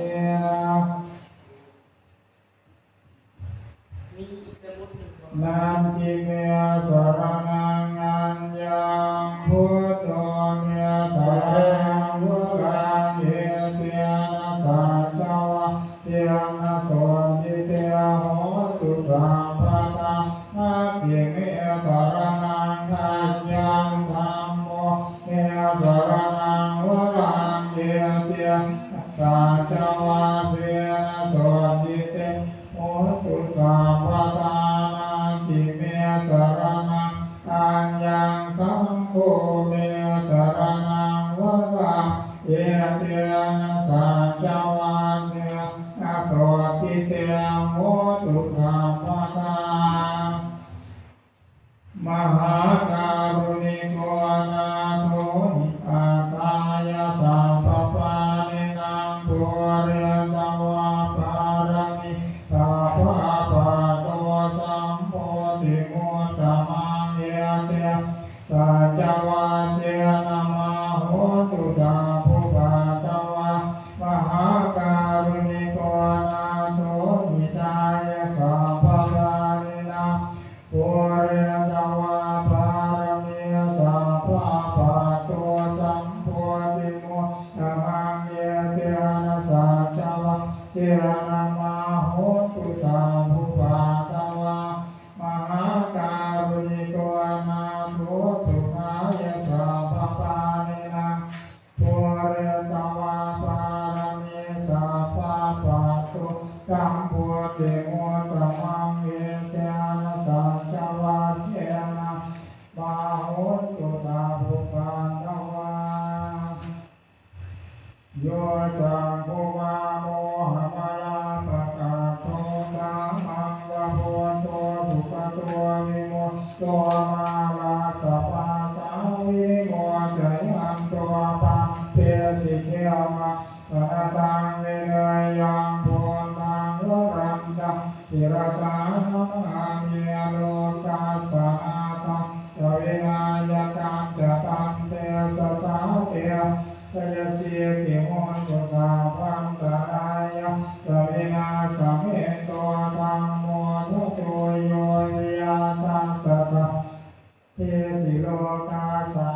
Natthi me saraṇaṃ aññaṃ, buddho me saraṇaṃ varaṃ, etena saccavajjena sotthi te hotu sabbadā. Natthi me saraṇaṃ aññaṃ, dhammo me saraṇaṃ varaṃ, etena saccavajjena sotthi te hotu sabbadā. Natthi me saraṇaṃ aññaṃ, saṅgho me saraṇaṃ varaṃ, etena saccavajjena sotthi te hotu sabbadā. Mahākāruṇiko nātho hitāya sabbapāṇinaṃ, pūretvā pāramī sabbā patto sambodhimuttamaṃ, etena saccavajjena mā hontu sabbupaddavā. Mahākāruṇiko nātho hitāya sabbapāṇinaṃ, pūretvā pāramī sabbā patto sambodhimuttamaṃ, etena saccavajjena mā hontu sabbupaddavā. Mahākāruṇiko nātho sukhāya sabbapāṇinaṃ, pūretvā pāramī sabbā patto sambodhimuttamaṃ, etena saccavajjena mā hontu sabbupaddavā. Yo cakkhumā mohamalāpakaṭṭho, sāmaṃ va buddho sugato vimutto, mārassa pāsā vimocayanto, pāpesi khemaṃ janataṃ vineyyaṃ. Buddhaṃ varantaṃ sirasā namāmi, lokassa nāthañca vināyakañca, tantejasā te jayasiddhi hotu sabbantarāyā ca vināsamentu. Dhammo dhajo yo viya tassa sabbadhi sirokāsa.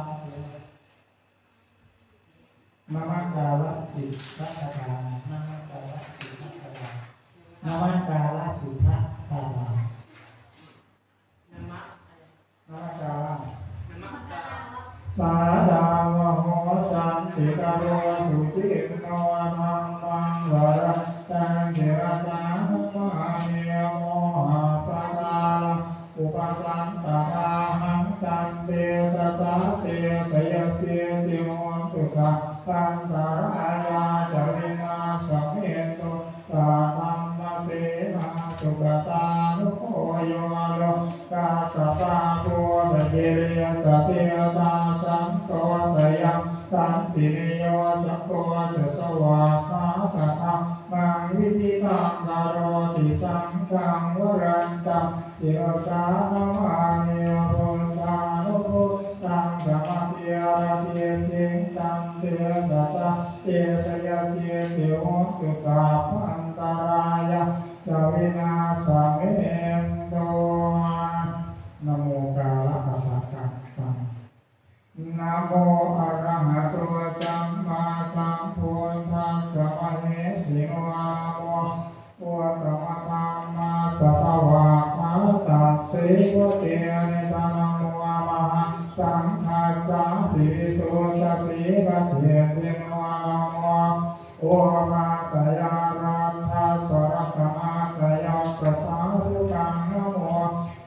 Namakāra sikkhapadāni. Namakāra sikkhapadāni. Namakāra sikkhapadāni. Namakāra. Sādāvaho santikaro suciṇṇo. Dhammaṃ varantaṃ sirasā namāmi. Mohappadālaṃ upasantadāhaṃ, tantejasā te jayasiddhi hotu sabbantarāyā ca vināsamentu. Saddhammasenā sugatānugo yo lokassa pāpūpakilesajetā, santo sayaṃ santiniyojako ca svākkhātadhammaṃ viditaṃ karoti. Saṅghaṃ varantaṃ sirasā namāmi. Buddhānubuddhaṃ samakīratiṭṭhiṃ, tantejasā te jayasiddhi hotu sabbantarāyā ca vināsamentu. Namokārappatakattaṃ. Namo arahato sammāsambuddhassa mahesino. Namo uttamadhammassa svākkhātasseva tenidha. Namo mahāsaṅghassāpi visuddhasīladiṭṭhino. Namo omātyāraddhassa ratanattayassa sādhukaṃ. Namo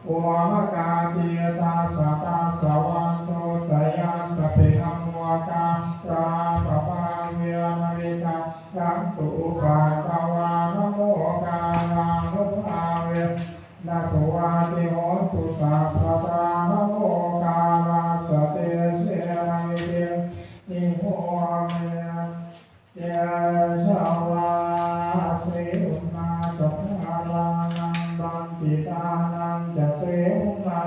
omakātītassa tassa vatthuttayassapi. Namokārappabhāvena vigacchantu upaddavā. Namokārānubhāvena suvatthi hotu sabbadā. Namokārassa tejena vidhimhi homi tejavā. Seuṇṇā ca bālānaṃ paṇḍitānañca seuṇṇā,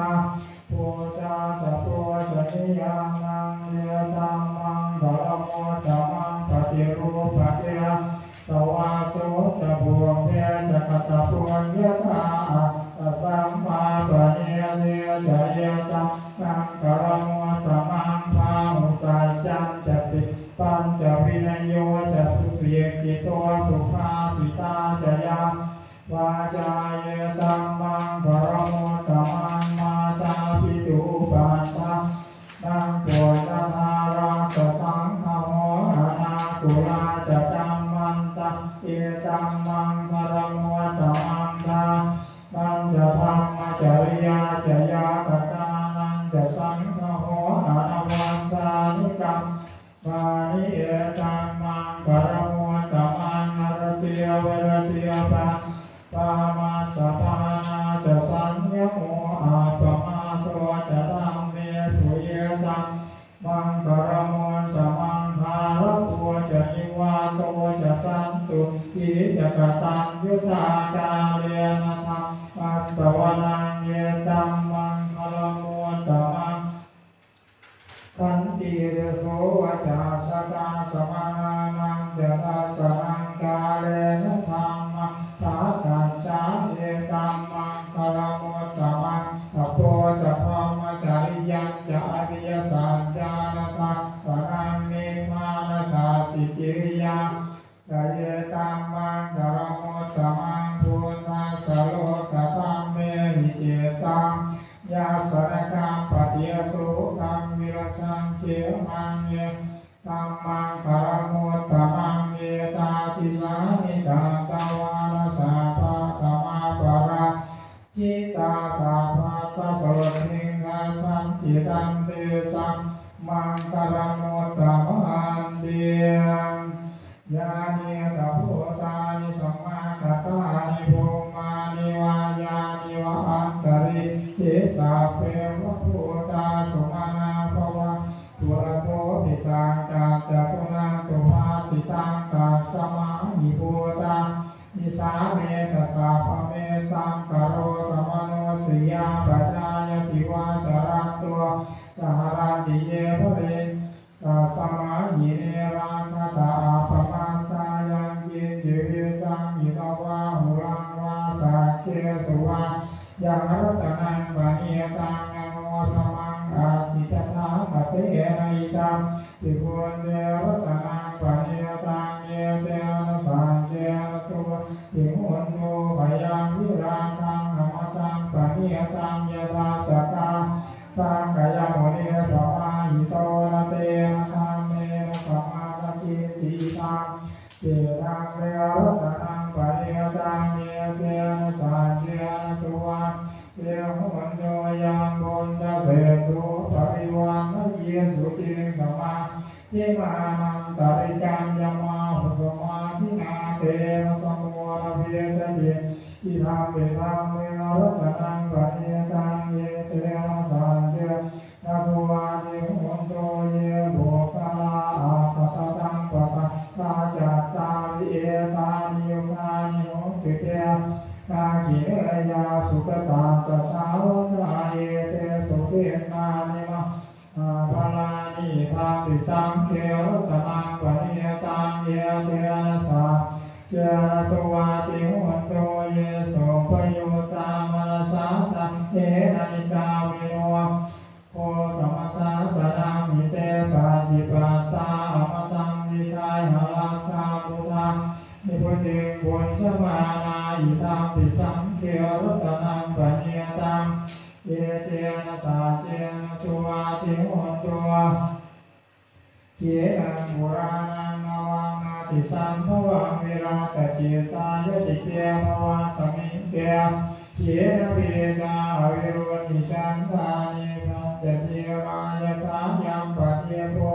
pūjā ca pūjanīyānaṃ etammaṅgalamuttamaṃ. Paṭirūpadesavāso ca pubbe ca katapuññatā, attasammāpaṇidhi ca etammaṅgalamuttamaṃ. Bāhusaccañca sippañca vinayo ca susikkhito, subhāsitā ca yā vācā etammaṅgalamuttamaṃ. Mātāpituupaṭṭhānaṃ puttadārassa saṅgaho, anākulā ca kammantā etammaṅgalamuttamaṃ. Dānañca dhammacariyā ca ñātakānañca saṅgaho, anavajjāni kam māni etammaṅgalamuttamaṃ. Āratī viratī pāpā majjapānā ca saññamo, appamādo ca dhammesu etammaṅgalamuttamaṃ. Gāravo ca nivāto ca santuṭṭhī ca kataññutā, kālena dhammassavanaṃ etammaṅgalamuttamaṃ. Khantī ca sovacassatā samaṇānañca dassanaṃ, kālena dhammasākacchā etammaṅgalamuttamaṃ. Tapo ca brahmacariyañca ariyasaccāna dassanaṃ, nibbānasacchikiriyā ca etammaṅgalamuttamaṃ. Phuṭṭhassa lokadhammehi cittaṃ yassa na kampati, asokaṃ virajaṃ khemaṃ etammaṅgalamuttamaṃ. Etādisāni katvāna sabbatthamaparājitā, sabbattha sotthiṃ gacchanti, tan tesaṃ maṅgalamuttamanti. Yānīdha bhūtāni samāgatāni, bhummāni vā yāni va antalikkhe, sabbe va bhūtā sumanā bhavantu, athopi sakkacca suṇantu bhāsitaṃ. Tasmā hi bhūtā nisā metha sabbamettaṃ karotha, manussiyā pajāya divā ca ratto ca haranti ye baliṃ, tasmā hi ne ratanaṃ paṇītaṃ, na no samaṃ atthi tathāgatena. Idampi buddhe ratanaṃ paṇītaṃ, etena saccena suvatthi hotu. Khayaṃ virāgaṃ amataṃ paṇītaṃ, yadajjhagā sakyamunī samāhito, na tena dhammena samatthi kiñci. Idampi buddhe ratanaṃ paṇītaṃ, etena saccena suvatthi hotu. Yaṃ buddhaseṭṭho parivaṇṇayī suciṃ, samādhimānantarikaññamāhu, samādhinā tena samo na vijjati. Idampi dhamme ratanaṃ paṇītaṃ, etena saccena suvatthi hotu. Ye puggalā aṭṭha sataṃ pasatthā, cattāri etāni yugāni honti, te dakkhiṇeyyā sugatassa sāvakā, etesu dinnāni mahapphalāni. Idampi saṅghe ratanaṃ paṇītaṃ, etena saccena suvatthi hotu. Ye suppayuttā manasā daḷhena, nikkāmino gotamasāsanamhi, te pattipattā amataṃ vigayha, laddhā mudhā nibbutiṃ bhuñjamānā. Idampi saṅghe ratanaṃ paṇītaṃ, etena saccena suvatthi hotu. Khīṇaṃ purāṇaṃ navaṃ natthi sambhavaṃ, virattacittāyatike bhavasmiṃ, te khīṇabījā aviruḷhichandā, nibbanti dhīrā yathāyampadīpo.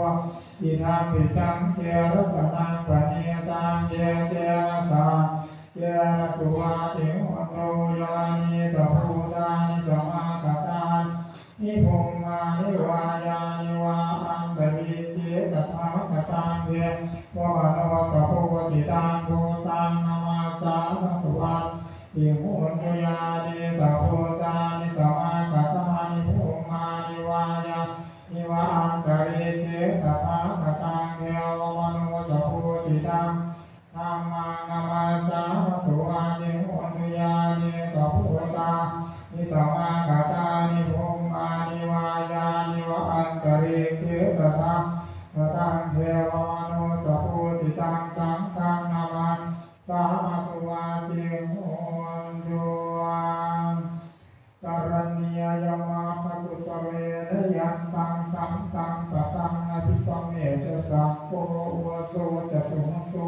Idampi saṅghe ratanaṃ paṇītaṃ, etena saccena suvatthi hotu. Yānīdha bhūtāni samāgatāni, bhummāni vā yāni va antalikkhe, tathāgataṃ devamanussapūjitaṃ, buddhaṃ namassāma suvatthi hotu. Yānīdha bhūtāni samāgatāni, bhummāni vā yāni va antalikkhe, tathāgataṃ devamanussapūjitaṃ, dhammaṃ namassāma suvatthi hotu. Yānīdha bhūtāni samāgatāni, bhummāni vā yāni va antalikkhe, tathāgataṃ devamanussapūjitaṃ, saṅghaṃ namassāma suvatthi hotu. Karaṇīyamatthakusalena, yantaṃ santaṃ padaṃ abhisamecca, sakko ujū ca suhujū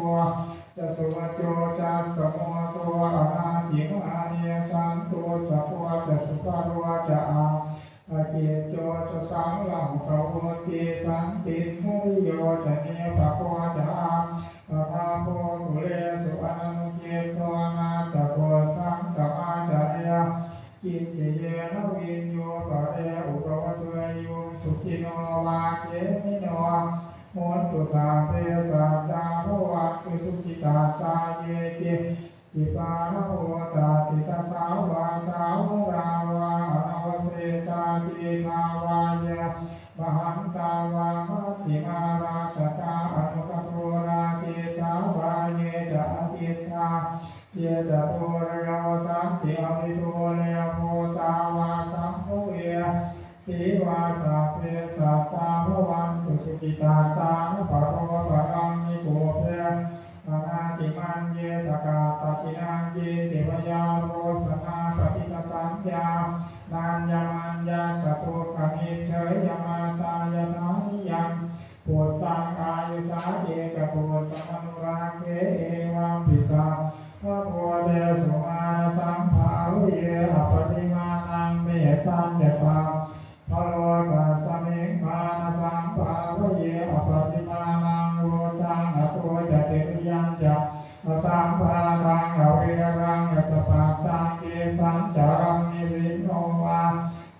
ca, suvaco cassa mudu anatimānī. Santussako ca subharo ca, appakicco ca sallahukavutti, santindriyo ca nipako ca, appagabbho kulesu ananugiddho. Na ca khuddaṃ samācare kiñci, yena viññū pare upavadeyyuṃ. Sukhino vā khemino hontu, sabbe sattā bhavantu sukhitattā. Ye keci pāṇabhūtatthi, tasā vā thāvarā vā anavasesā. Dīghā vā ye mahantā vā, majjhimā rassakā aṇukathūlā. Diṭṭhā vā ye ca adiṭṭhā, ye ca dūre vasanti avidūre. Bhūtā vā sambhavesī vā, sabbe sattā bhavantu sukhitattā. Na paro paraṃ nikubbetha, nātimaññetha katthaci naṃ kiñci. Byārosanā paṭighasaññā, nāññamaññassa dukkhamiccheyya. Mātā yathā niyaṃ puttaṃ, āyusā ekaputtamanurakkhe, evampi sabbabhūtesu mānasambhāvaye aparimāṇaṃ. Mettañca sabbalokasmiṃ mānasambhāvaye aparimāṇaṃ, uddhaṃ adho ca tiriyañca asambādhaṃ averaṃ asapattaṃ. Tiṭṭhañcaraṃ nisinno vā,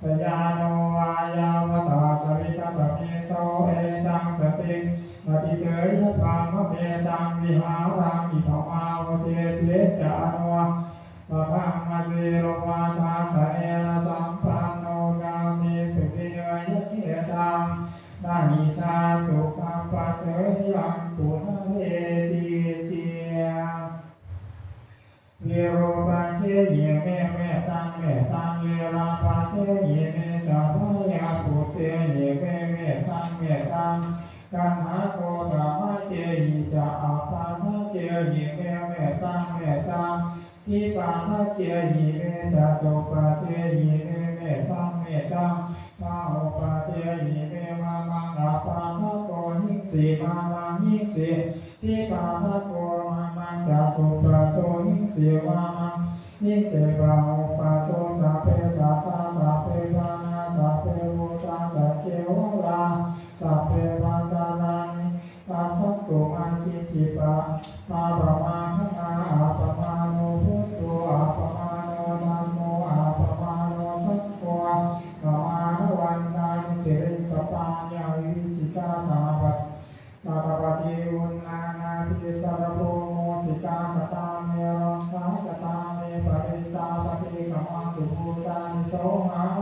sayāno vā yāvatassa vigatamiddho, etaṃ satiṃ adhiṭṭheyya, brahmametaṃ vihāraṃ idhamāhu. Diṭṭhiñca anupagamma sīlavā, dassanena sampanno, kāmesu vineyya gedhaṃ, na hi jātu gabbhaseyyaṃ punaretīti. Virūpakkhehi me mettaṃ, mettaṃ Kehi me mettaṃ mettaṃ, dvipadakehi me catuppadakehi me mettaṃ mettaṃ, bahupadakehi me mamaṃ, appadako hiṃsi mamaṃ hiṃsi, dvipadako mamaṃ, catuppado hiṃsi mamaṃ hiṃsi, bahupado. Sabbe sattā sabbe pāṇā sabbe bhūtā ca kevalā, sabbe bhadrāni passantu, mā kiñci pāpamāgamā. Appamāṇo buddho, appamāṇo dhammo, appamāṇo saṅgho, pamāṇavantāni sirīsapāni, avicchikā satapadī uṇṇānābhī sarabū mūsikā. Katā me rakkhā, katā me parittā, paṭikkamantu bhūtāni, sohaṃ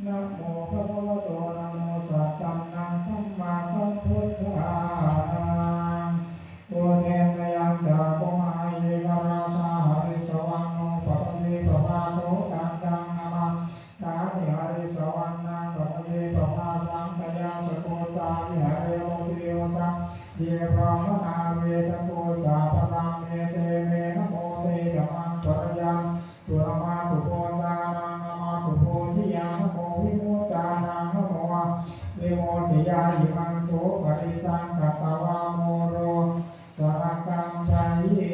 namo bhagavato, namo sattannaṃ sammāsambuddhānaṃ. Udetayañcakkhumā ekarājā, harissavaṇṇo paṭhavippabhāso, taṃ taṃ namassāmi harissavaṇṇaṃ paṭhavippabhāsaṃ, tayajja guttā viharemu divasā. Ye brāhmaṇā vedagu sabbadhamme, te me namo te ca maṃ paraya tu. Namatthu bhūtānaṃ, namatthu bodhiyā, namo vimuttānaṃ, namo vimuttiyā. Imaṃ so parittaṃ katvā moro sarakkhaṃ payī.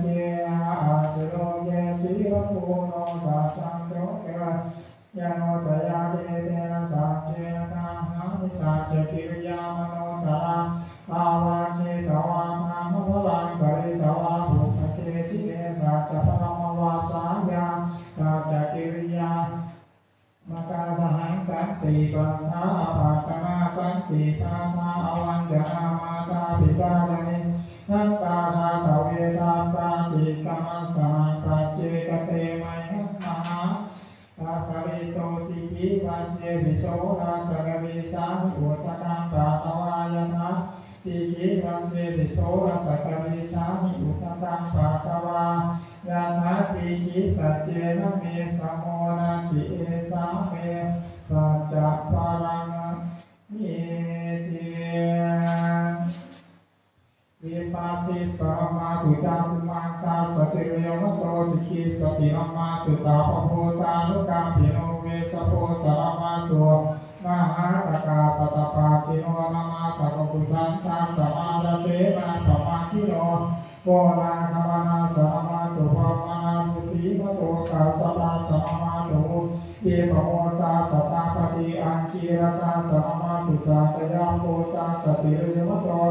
Te atthi loke sīlaguṇo, saccaṃ soceyyanuddayā. Etena saccena kāhāmi saccakiriyamanuttaraṃ. Āvajjitvā dhammabalaṃ, saritvā pubbake jine, saccabalamavassāya saccakiriyamakkhasahaṃ. Santi pakkhā apattanā, santi pādā avañcanā, mātā pitā ca nikkhantā, jātaveda paṭikkama. Saha paccekate mayhaṃ mahā pasalito, sikkhivajjepi soḷasattariṃsāni udakaṃ patvā yathā, sikkhivajjepi soḷasattariṃsāni udakaṃ patvā yathā. Sikkhisaccena me samo natthi, esā me saccabalamānīti. Vipassissa namatthu cakkhumantassa sirīmato, sikkhissati namatthu sabbabhūtānukampino, vessabhussa namatthu mahādhagassa tapassino, namattha kakusandhassa mārasenappamaddino, koṇāgamanassa namatthu brāhmaṇatthu sīmato, kassapassa namatthu vippamuttassa sabbadhi, aṅgīrasassa namatthu sakyaputtassa sirīmato,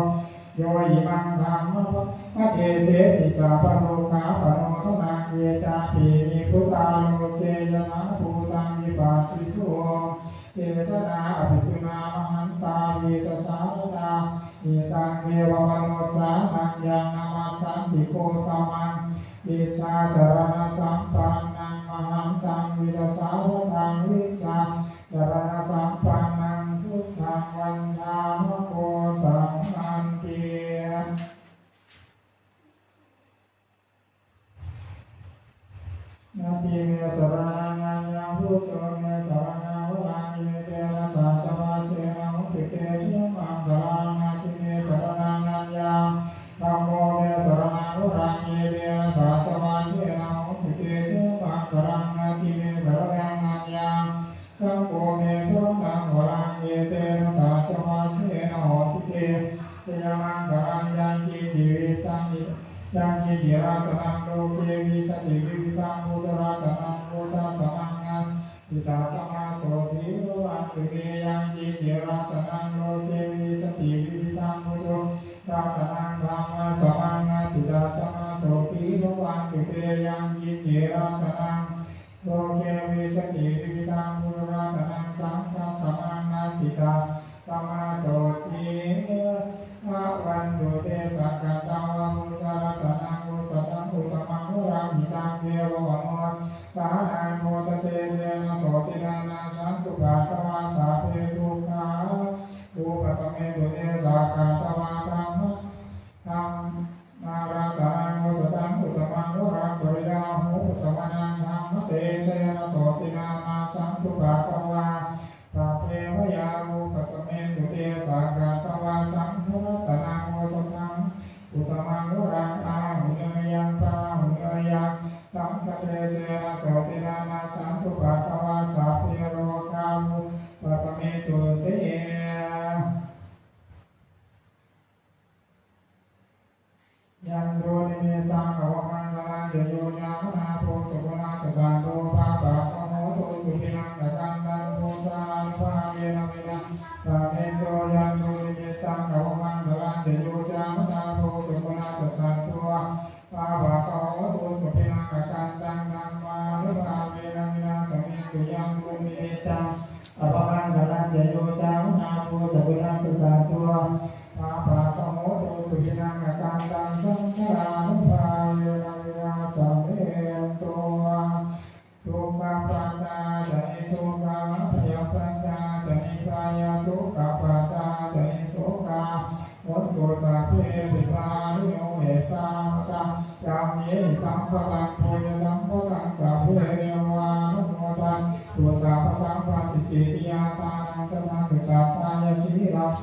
yo imaṃ dhammapadesesi sabbadukkhapaṇodanā. Ye cāpi nibbutā loke yathābhūtaṃ vipassisuṃ, te janā apisuṇā mahantā vītasāradā. Hitaṃ devamanussānaṃ yaṃ namassanti Gotamaṃ, vijjācaraṇasampannaṃ mahantaṃ vītasāradaṃ. Vijjā caraṇasampannaṃ buddhaṃ vandāma Gotamanti. Natthi me saraṇaṃ aññaṃ, buddho me saraṇaṃ varaṃ, etena saccavajjena hotu te jayamaṅgalaṃ. Natthi me saraṇaṃ aññaṃ, dhammo me saraṇaṃ varaṃ, etena saccavajjena hotu te jayamaṅgalaṃ. Natthi me saraṇaṃ aññaṃ, saṅgho me saraṇaṃ varaṃ, etena saccavajjena hotu te jayamaṅgalaṃ. Yaṅkiñci vittaṃ, yaṅkiñci ratanaṃ loke vijjati vividhaṃ puthu, ratanaṃ buddhasamaṃ natthi, tasmā sotthī bhavantu te. Yaṅkiñci ratanaṃ loke vijjati vividhaṃ puthu, ratanaṃ dhammasamaṃ natthi, tasmā sotthī bhavantu te. Yaṅkiñci ratanaṃ loke vijjati vividhaṃ puthu, ratanaṃ saṅghasamaṃ natthi, tasmā sotthī bhavantu te. Sakkatvā buddharatanaṃ osathaṃ uttamaṃ varaṃ, hitaṃ devamanussānaṃ buddhatejena sotthinā, nassantupaddavā sabbe dukkhā vūpasamentu te. Sakkatvā dhamma dhammaratanaṃ osathaṃ uttamaṃ varaṃ, pariḷāhūpasamanaṃ dhammatejena sotthinā, nassantupaddavā sabbe bhayā vūpasamentu te. Sakkatvā saṅgharatanaṃ osathaṃ uttamaṃ Yandunnimittaṃ avamaṅgalañca yo cāmanāpo sakuṇassa saddo pāpaggaho dussupinaṃ akantaṃ buddhānubhāvena vināsamentu. Yandunnimittaṃ avamaṅgalañca yo cāmanāpo sakuṇassa saddo pāpaggaho dussupinaṃ akantaṃ dhammānubhāvena vināsamentu. Yandunnimittaṃ avamaṅgalañca yo cāmanāpo sakuṇassa saddo pāpaggaho dussupinaṃ akantaṃ saṅghānubhāvena vināsamentu. Dukkhappattā ca niddukkhā bhayappattā ca nibbhayā sokappattā ca nissokā hontu sabbepi pāṇino. Ettāvatā ca amhehi sambhataṃ puññasampadaṃ sabbe devānumodantu sabbasampattisiddhiyā. Dānaṃ dadantu saddhāya sīlaṃ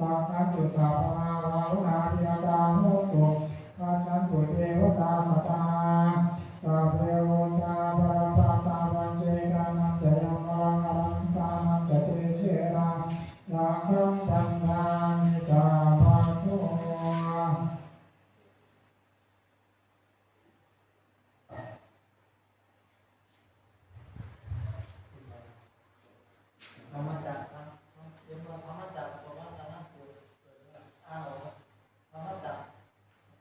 rakkhantu sabbadā bhāvanābhiratā hontu gacchantu devatāgatā. Sabbe buddhā balappattā paccekānañca yaṃ balaṃ arahantānañca tejena rakkhaṃ bandhāmi sabbaso. ธรรมจักรครับ เรียกว่าธรรมจักรปวัตตนสูตร อ่านออกครับ ธรรมจักร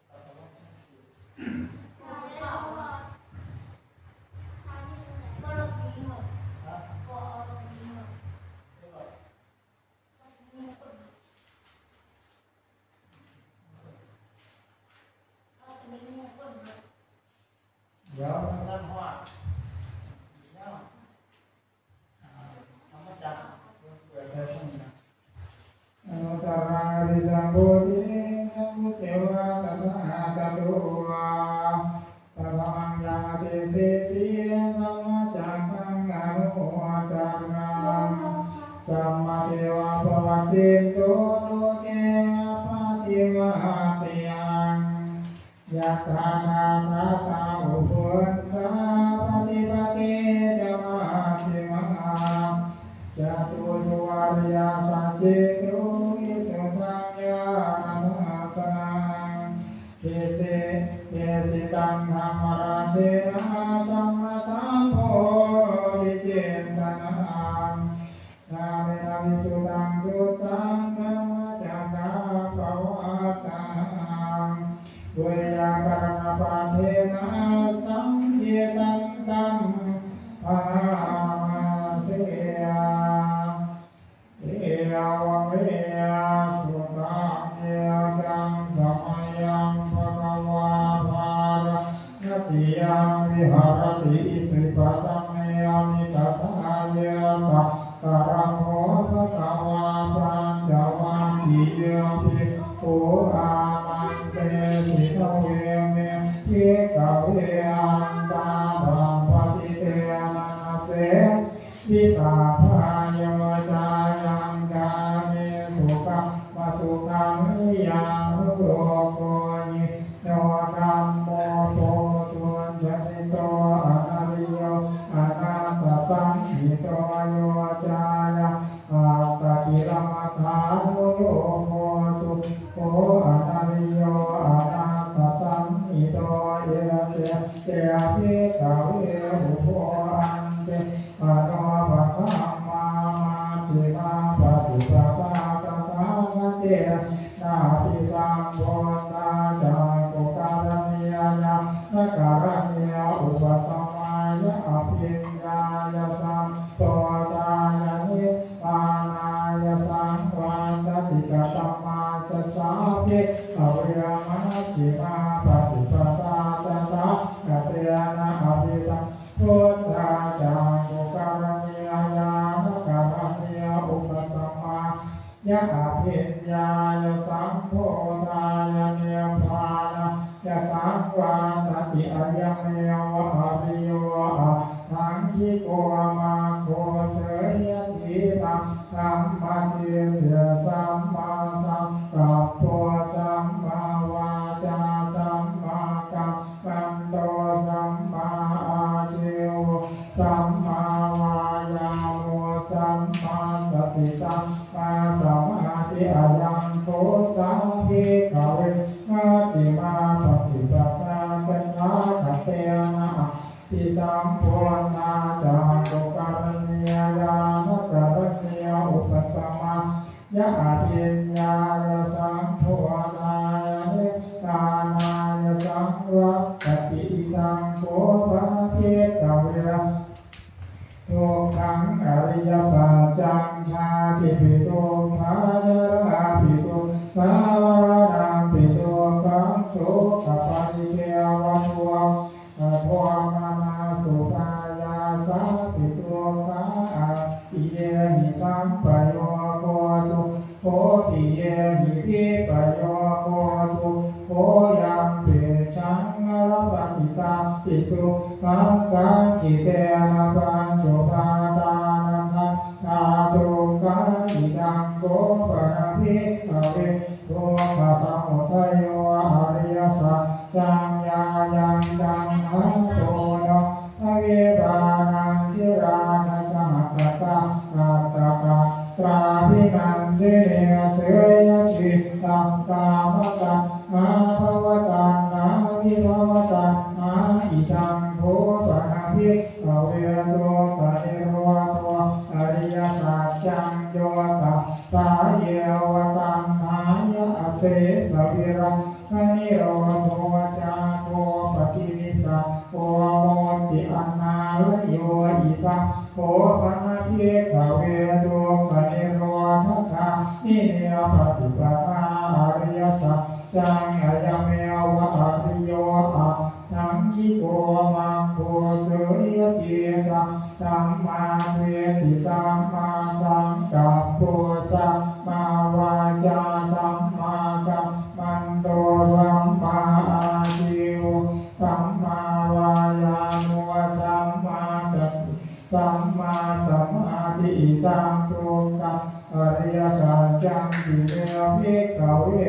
ปวัตตนสูตร ครับ เดี๋ยวท่านว่า Anuttaraṃ arisambodhiṃ anuttaro tathāgato. Paṭhamaṃ yaṃ adesesi dhammacakkaṃ anuttaraṃ, sammadeva pavattito loke appaṭivattiyaṃ. Yatthākkhātā ca ubbhuttā paṭipatti ca majjhimā, catūsu ariyasaccesu visuddhaṃ ñāṇadassanaṃ. Desi-, desitaṃ dhammarājena sammāsambodhicintanam. Ñāṇena visuddhaṃ suttaṃ dhammacakkaṃ pavattanaṃ, veyyākaraṇapaṭhena saṅkhittaṃ bhaṇāma se. Evaṃ me sutaṃ. Ekaṃ samayaṃ bhagavā bārāṇasiyaṃ viharati isipatane migadāye. Tatra kho bhagavā pañcavaggiye bhikkhū āmantesi: Dveme, bhikkhave, antā parittena na sevitabbā. Yo cāyaṃ kāmesu kāmasukhallikānuyogo hīno gammo pothujjanito anariyo anatthasañhito, yo cāyaṃ attakilamathānuyogo dukkho anariyo anatthasañhito. Ete te, bhikkhave, ubho ante anupagamma majjhimā paṭipadā tathāgatena abhisambuddhā cakkhukaraṇī ñāṇakaraṇī upasamāya abhiññāya sambodhāya nibbānāya saṃvattati. Katamā ca sā, bhikkhave, majjhimā paṭipadā tathāgatena abhisam buddhā cakkhukaraṇī ñāṇakaraṇī upasamāya abhiññāya sambodhāya nibbānāya saṃvattati. Ayameva ariyo aṭṭhaṅgiko maggo, seyyathidaṃ dhammacitti: sammāsaṅkappo sammāvācā sammākam manto sammāājīvo sammāvāyāmo sammāsati sammāsamādhi. Ayaṃ kho sā, bhikkhave, majjhimā abhiññāya sambodhāya nibbānāya saṃvattati. Idaṃ kho pana bhikkhave dukkhaṃ ariyasaccaṃ. Jātipi dukkhā, jarāpi dukkhā, maraṇampi dukkhaṃ, sokaparidevadukkhadomanassupāyāsāpi dukkhā, appiyehi sampayogo dukkho, piyehi vippayogo dukkho, yampicchaṃ na labhati tampi dukkhaṃ, saṅkhittena pañcupādānakkhandhā dukkhā. Idaṃ kho pana bhikkhave dukkhasamudayo ariyasaccaṃ. Yāyaṃ taṇhā ponobbhavikā anaragatatrābhinandinī, seyyathīdaṃ: kāmataṇhā bhavataṇhā vibhavataṇhā. Idaṃ kho pana bhikkhave dukkhanirodho ariyasaccaṃ. Yo tassāyeva taṇhāya asesavirāganirodho cāgo paṭinissaggo mutti anālayo. Idaṃ kho pana bhikkhave dukkhanirodhagāminī paṭipadā ariyasaccaṃ. Ayameva ariyo aṭṭhaṅgiko maggo, seyyathīdaṃ: sammādiṭṭhi sammāsaṅkappo sammāvācā sammākammanto sammāājīvo sammāvāyāmo sammāsati sammāsamādhi. Idaṃ dukkhaṃ ariyasaccanti me bhikkhave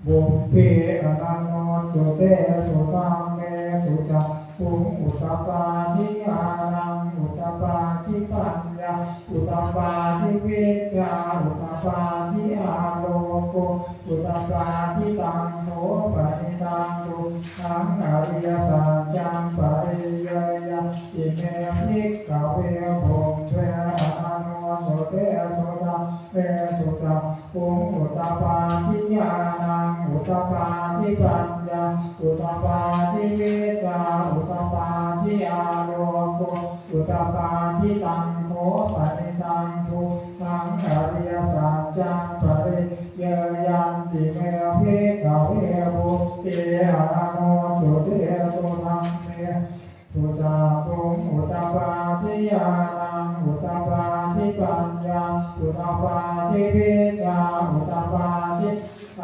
pubbe ananussutesu dhammesu cakkhuṃ udapādi ñāṇaṃ udapādi paññā udapādi vijjā udapādi āloko udapādi. Taṃ kho panidaṃ dukkhaṃ ariyasaccaṃ pariññeyyanti me bhikkhave pubbe ananussutesu dhammesu cakkhuṃ udapādi ñāṇaṃ udapādi paññā udapādi vijjā udapādi āloko udapādi. Taṃ kho panidaṃ dukkhaṃ ariyasaccaṃ pariññeyyanti me bhikkhave pubbe ananussutesu dhammesu cakkhuṃ udapādi ñāṇaṃ udapādi paññā udapādi vijjā udapādi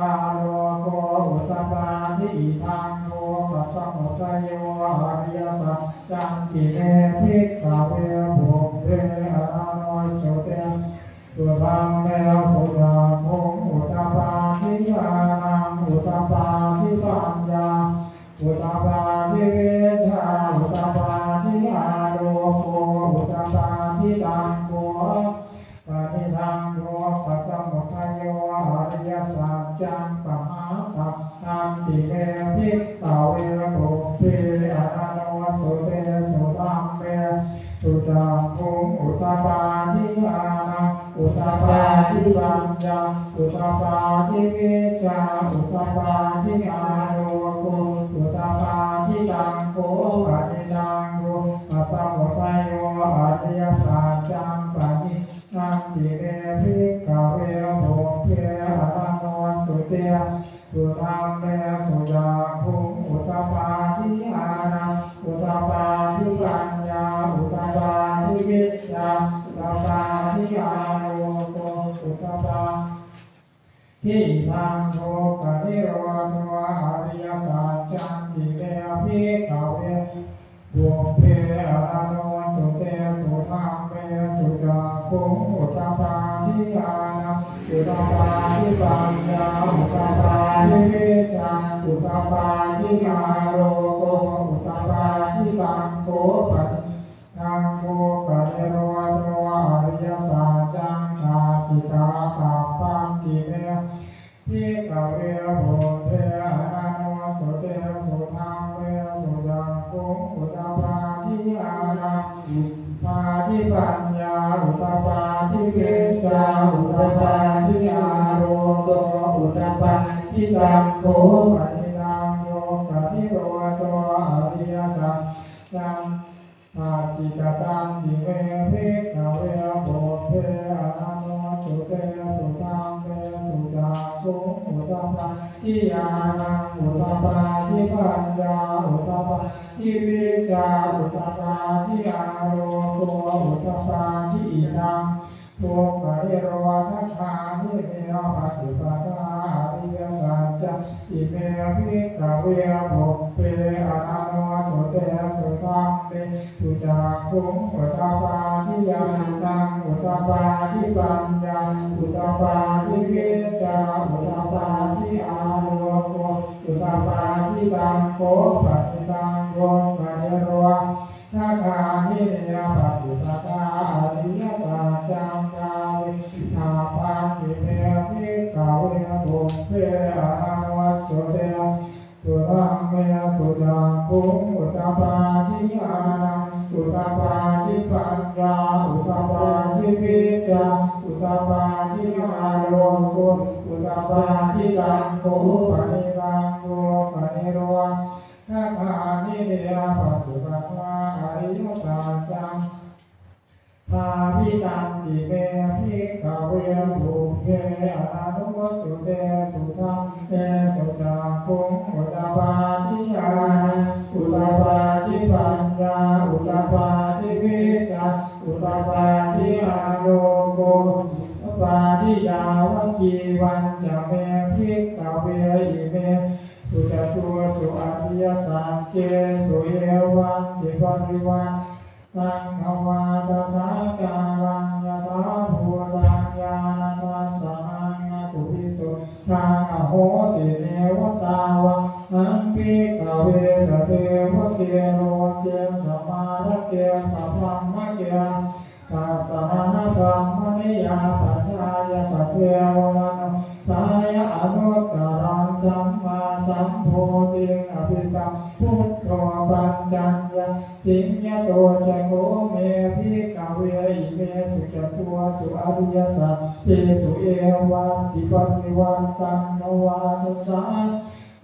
āloko udapādi. Idaṃ dukkhasamudayo ariyasaccanti me bhikkhave pubbe ananussutesu dhammesu cakkhuṃ udapādi ñāṇaṃ udapādi paññā udapādi vijjā udapādi āloko udapādi. Taṃ kho panidaṃ dukkhasamudayo ariyasaccaṃ pahātabbanti me bhikkhave pubbe ananussutesu dhammesu cakkhuṃ udapādi ñāṇaṃ udapādi paññā udapādi vijjā udapādi āloko udapādi. Taṃ kho panidaṃ dukkhasamudayo ariyasaccaṃ pani nanti me bhikkhave pubbe ananussutesu dhammesu cakkhuṃ udapādi ñāṇaṃ udapādi paññā udapādi vijjā udapādi āloko udapādi. Idaṃ dukkhanirodho ariyasaccanti me bhikkhave pubbe ananussutesu dhammesu cakkhuṃ udapādi ñāṇaṃ udapādi paññā udapādi vijjā udapādi āloko udapādi. Taṃ kho pani daṃ dukkhanirodho ariyasaccaṃ jātikarākabbanti me bhikkhave pubbe ananussutesu dhammesu cakkhuṃ udapādi ñāṇaṃ udapādi paññā udapādi vijjā udapādi sutesu dhammesu cakkhuṃ udapādi ñāṇaṃ udapādi paññā udapādi vijjā udapādi āloko udapādi. Idaṃ dukkhanirodhagāminī paṭipadā ariyasaccanti. Me bhikkhave pubbe ananussutesu dhammesu cakkhuṃ udapādi ñāṇaṃ udapādi paññā udapādi vijjā udapādi āloko udapādi. Taṃ kho panidaṃ dukkhanirodhagāminī paṭipadā ariyasaccaṃ dāvenidhammanti. Me bhikkhave pubbe ananussutesu dhammesu cakkhuṃ udapādi ñāṇaṃ udapādi paññā udapādi vijjā udapādi āloko udapādi. Taṃ kho panidaṃ dukkhanirodhagāminī paṭipadā ariyasaccaṃ dāvenidhammanti. Me bhikkhave pubbe ananussutesu dhammesu cakkhuṃ udapādi ñāṇaṃ udapādi paññā udapādi vijjā udapādi āloko udapādi. Yāvakīvañca me bhikkhave imesu catūsu ariyasaccesu evantiparivaṭṭaṃ dvādasākāraṃ yathābhūtaṃ ñāṇadassanaṃ suvisuddhaṃ ahosi. Neva tāvāhaṃ bhikkhave sadevake loke samārake sabrahmake sassamaṇabrāhmaṇiyā pajāya sadevamanussāya anuttaraṃ sammāsambodhiṃ abhisambuddho paccaññāsiṃ. Yato ca kho me bhikkhave imesu catūsu ariyasaccesu evantiparivaṭṭaṃ dvādasā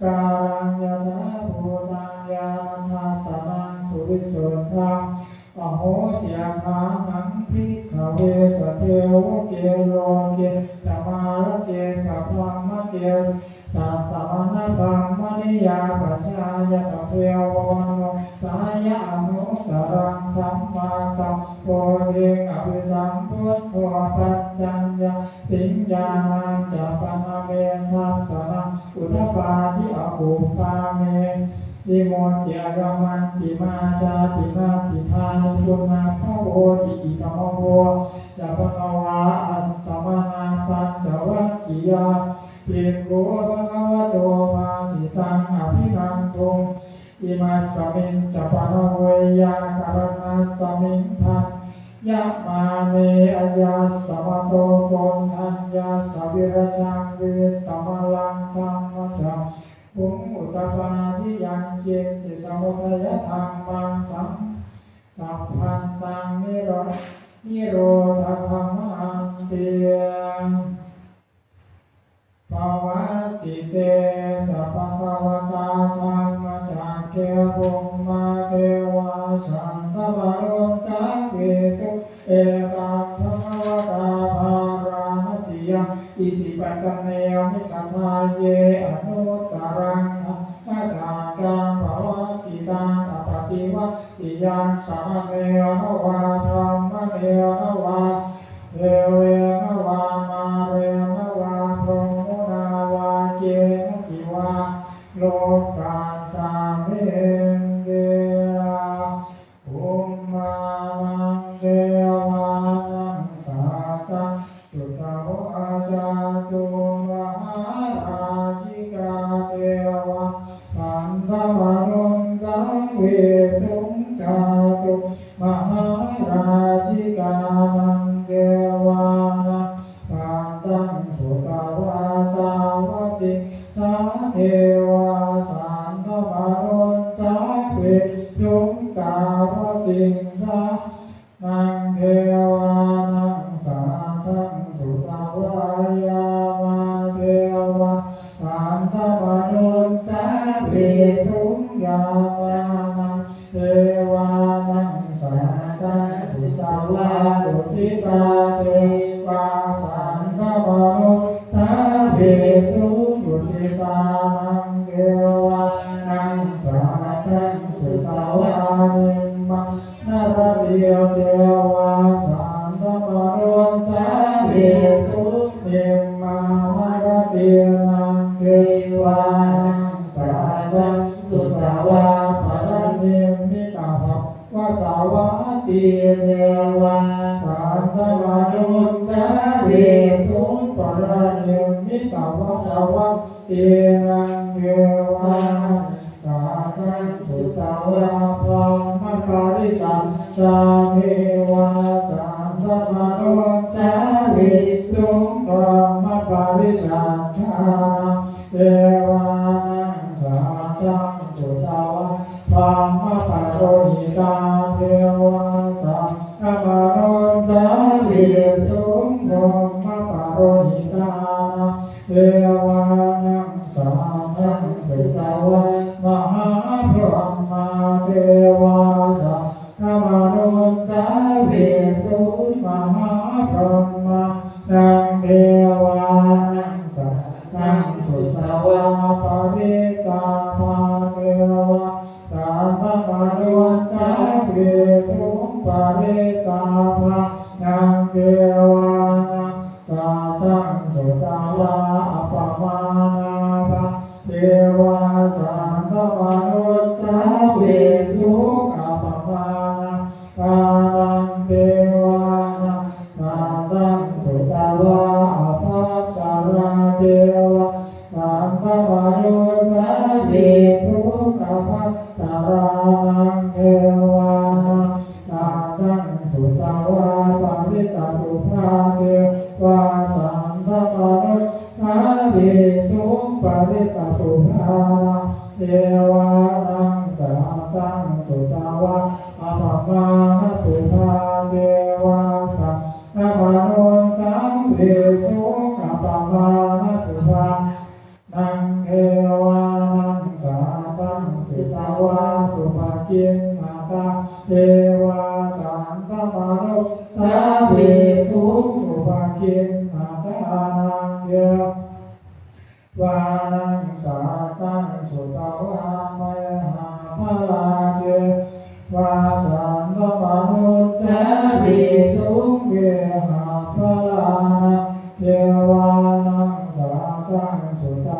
kāraṃ yathābhūtaṃ ñāṇadassanaṃ suvisuddhaṃ ahosi. Athāhaṃ bhikkhave sadevake samārake sabrahmake sassamaṇabrāhmaṇiyā pajāya sadevamanussāya anuttaraṃ sammāsambodhiṃ abhisambuddho paccaññā siṃ. Ñāṇañca pana me dassanaṃ udapādi akuppā me vimutti ayamantimā jāti natthidāni punabbhavoti. Idamavoca bhagavā. Attamanā pañcavaggiyā bhikkhū bhagavato bhāsitaṃ abhinanduṃ. Imasmiñca pana veyyākaraṇasmiṃ bhaññamāne āyasmato koṇḍaññassa virajaṃ vītamalaṃ dhammacakkhuṃ udapādi yaṅkiñci samudayadhammaṃ sam- sabbantaṃ niro- nirodhadhammanti. Pavattite ca bhagavatā dhammacakke bhummā devā saddamanussāvesuṃ: Etaṃ bhagavatā bārāṇasiyaṃ isipatane migadāye anuttaraṃ dhammacakkaṃ pavattitaṃ appaṭivattiyaṃ samaṇena vā brāhmaṇena vā devena vā mārena vā brahmunā vā kenaci vā lokasminti. Bhummānaṃ devānaṃ saddaṃ sutvā cātummahārājikā devā saddamanussāvesuṃ. Cātu- mahārājikānaṃ devānaṃ saddaṃ sutvā tāvatiṃsā devā saddamanussāvesuṃ. Tāvatiṃsānaṃ devānaṃ saddaṃ sutvā yāmā devā saddamanussāvesuṃ. Yāmānaṃ devānaṃ saddaṃ sutvā tusitā devā sa- devānaṃ saddhaṃ sutvā nimmānaratī devā saddamanussāvesuṃ. Nimmānaratīnaṃ devānaṃ saddhaṃ sutvā paranimmitavasavattī devā saddamanussāvesuṃ. Paranimmitavasavattīnaṃ devānaṃ saddhaṃ sutvā brahmapārisajjā devā saddamanussāvesuṃ. Brahmapārisajjānaṃ devānaṃ saddhaṃ sutvā brahmapurohitā devā saddamanussāvesuṃ. Brahmapurohitānaṃ devānaṃ saddhaṃ sutvā mahābrahmā devā saddamanussāvesuṃ. Mahābrahmānaṃ devānaṃ saddhaṃ sutvā parittābhā devā saddamanussāvesuṃ. Parittābhānaṃ devānaṃ saddhaṃ sutvā appamāṇābhā devā saddamanussāvesuṃ. Appamāṇābhānaṃ devānaṃ saddhaṃ sutvā ābhassarā devā saddamanussāvesuṃ. Ābhassarānaṃ devānaṃ saddhaṃ sutvā parittasubhā devā saddamanussāvesuṃ. Parittasubhānaṃ devānaṃ saddhaṃ sutvā appamāṇasubhā devā saddamanussāvesuṃ. Appamāṇasubhā naṃ devānaṃ saddhaṃ sutvā subhakiṇhakā devā saddamanussāvesuṃ. Subhakiṇhakānaṃ devānaṃ saddhaṃ sutvā vehapphalā devā saddamanussāvesuṃ. Vehapphalānaṃ devānaṃ saddhaṃ sutvā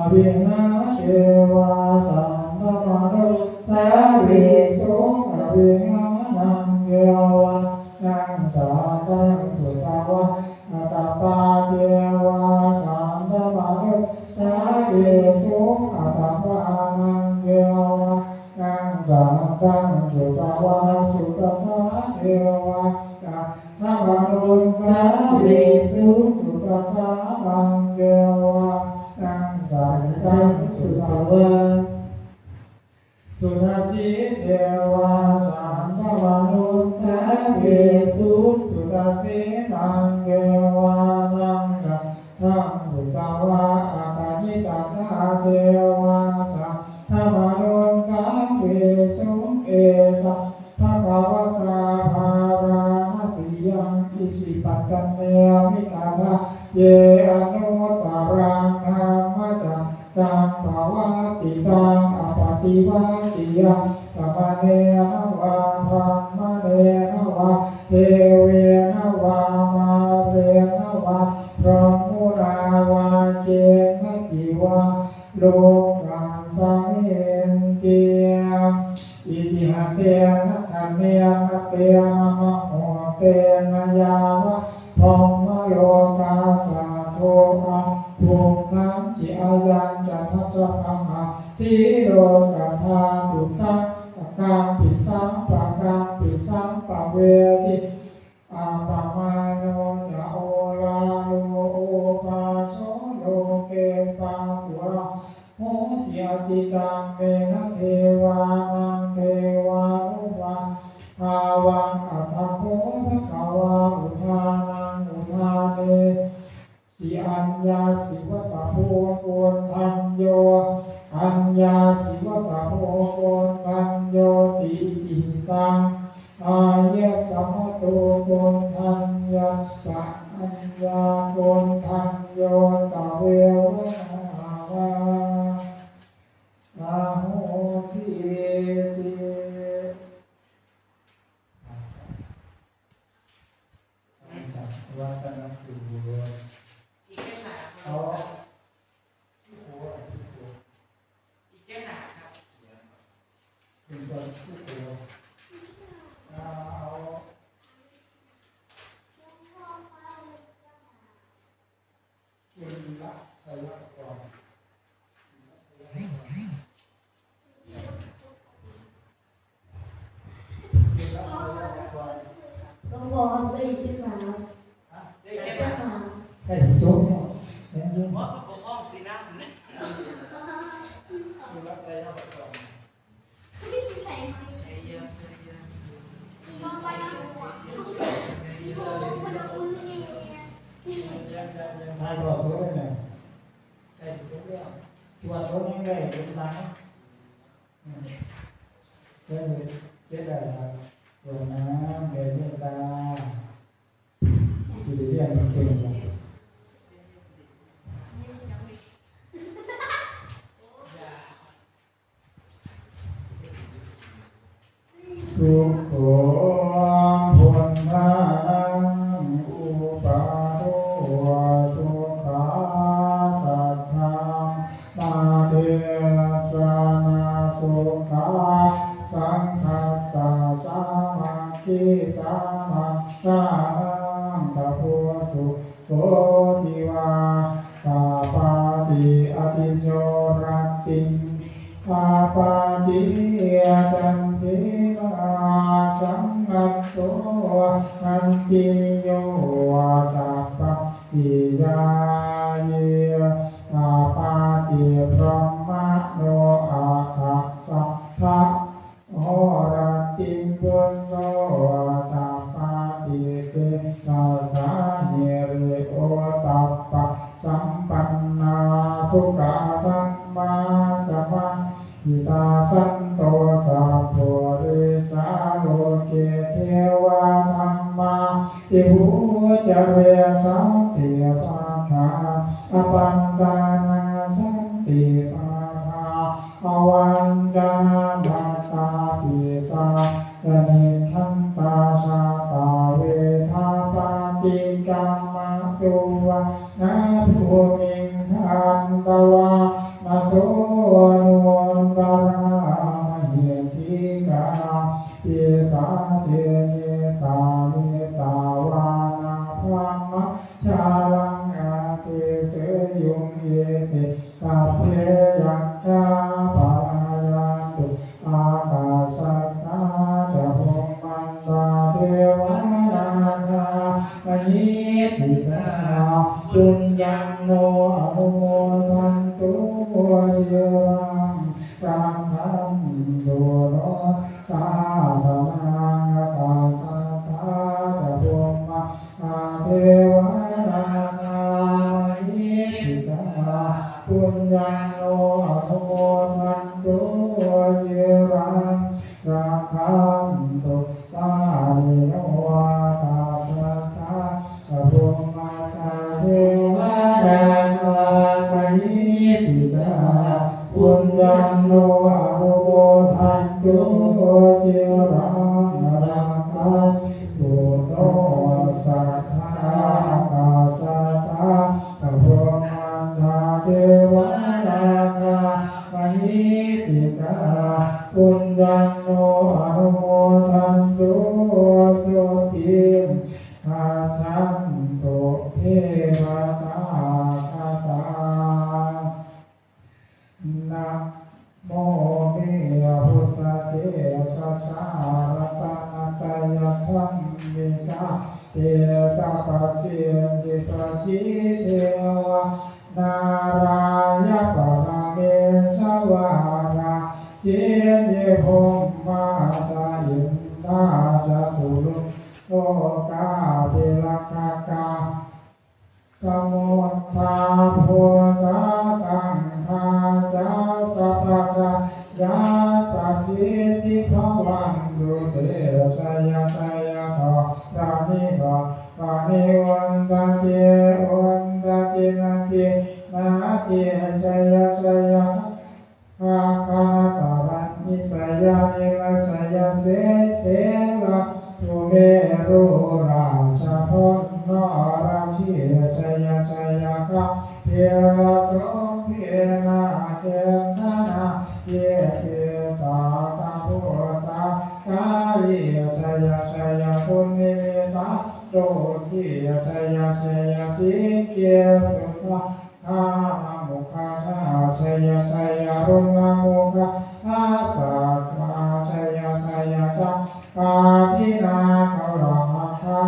avihā devā saddamanussāvesuṃ. Avihānaṃ devānaṃ saddhaṃ sutvā atappā devā saddamanussāvesuṃ. Atappānaṃ devā naṃ saddhaṃ sutvā sudassā devā saddamanussāvesuṃ. Sudassānaṃ devānaṃ saddhaṃ sutvā sudassī devā saddamanussāvesuṃ. Sudassīnaṃ devānaṃ saddhaṃ sutvā akaniṭṭhakā devā saddamanussāvesuṃ. Etaṃ bhagavatā bārāṇasiyaṃ isipatane migadāye anuttaraṃ dhammacak kaṃ pavattitaṃ appaṭivattiyaṃ samaṇena vā brāhmaṇena vā devena vā mārena vā brahmunā vā kenaci vā lokasminti. Itiha tena khaṇena tena muhuttena yāva brahmalokā saddo abbhuggacchi. Ayañca dassa brahmā sī lokadhātu saṅkakampi sampakampi sampavedhi. Appamāṇo ca oḷāro obhāso loke pāturahosi. Atītaṃ me na devānaṃ devānubhāvaṃ. Atha kho bhagavā udānaṃ udāne si: Aññāsi vata bho koṇḍañño, aññāsi vata bho koṇḍaññoti. Itihidaṃ āyasmato koṇḍaññassa aññākoṇḍañño tveva nāma พอครับ ได้ยินชื่อมาครับ ได้ยินชื่อมา ใกล้สิจบแล้ว ยังอยู่ ว่าปกครองสีน้ำ ไม่ใส่ไมค์ ยังยังยังยัง ถ่ายทอดสดเลยเนี่ย ใกล้สิจบแล้ว สวดมนต์ยังได้เต็มหลัง เออ เสียดายครับ ส่วนน้ำแด่เมตตา สิได้เรียนเก่งๆ Sukho buddhānaṃ upādo, sukhā saddhammadesanā, sukhā saṅghassa sāmaggī, samaggānaṃ tapo sukho. Divā tapati ādicco, rattiṃ tapati candimā, sannaddho kantiyyo tapati ñāṇī, tapati brahmano atha sabbā horattiṃ. Buddho tapati tejasā, hiriottappasampannā, sukkadhammasamā hitā, santo sappurisā loke, devadhammāti vuccare. Santi pakkhā apantānā, santi pādā avañcanā, mātā pitā ca nikkhantā, jātaveda paṭikkama. Suvaṇ ṇabhūmiṃ gantvāna Soṇuttarā, mahiddhikā pisāce niddhamitvāna brahmajālaṃ, adesesuṃ ete sabbe yakkhā palāyantu. Ākāsaṭṭhā ca bhummaṭṭhā devā nāgā mahiddhikā, puññaṃ no anumodantu, ciraṃ rakkhantu no sāsanaṃ. Ākāsaṭṭhā ca bhummaṭṭhā devā nāgā mahiddhikā, puññaṃ no anumodantu, ciraṃ rakkhantu pāṇino. Ākāsaṭṭhā ca bhummaṭṭhā devā nāgā mahiddhikā, puññaṃ no anumodantu, ciraṃ rakkhantu no sadā. Ākāsaṭṭhā ca bhummaṭṭhā devā nāgā mahiddhikā, puññaṃ no anumodantu, sotthiṃ gacchantu devatāgatā. Namo me buddhatejasā ratanattayadhammikā, peta pasīdhi pasīdevā, nārāya paramesvara, sīdi brahmā ca indā ca catulokā apirakkhakā, samuddā bhūtā gaṅgā ca sapañca ññā, pasīdi bhavantu te. Jaya jaya dharaṇi dharaṇī, unnati unnati nadi nadi, jaya jaya gaganatalanisaya nirajaya sesena sumeru rājabala narajī, jaya jaya gambhīra sombhī nāgendanāgī, pisāca bhūtakālī, jaya jaya dunnimittarogī, jaya jaya sikkhidukkhamamukkhajā, jaya jaya varuṇṇamukhasātrā, jaya jaya ca mpādināgarahastha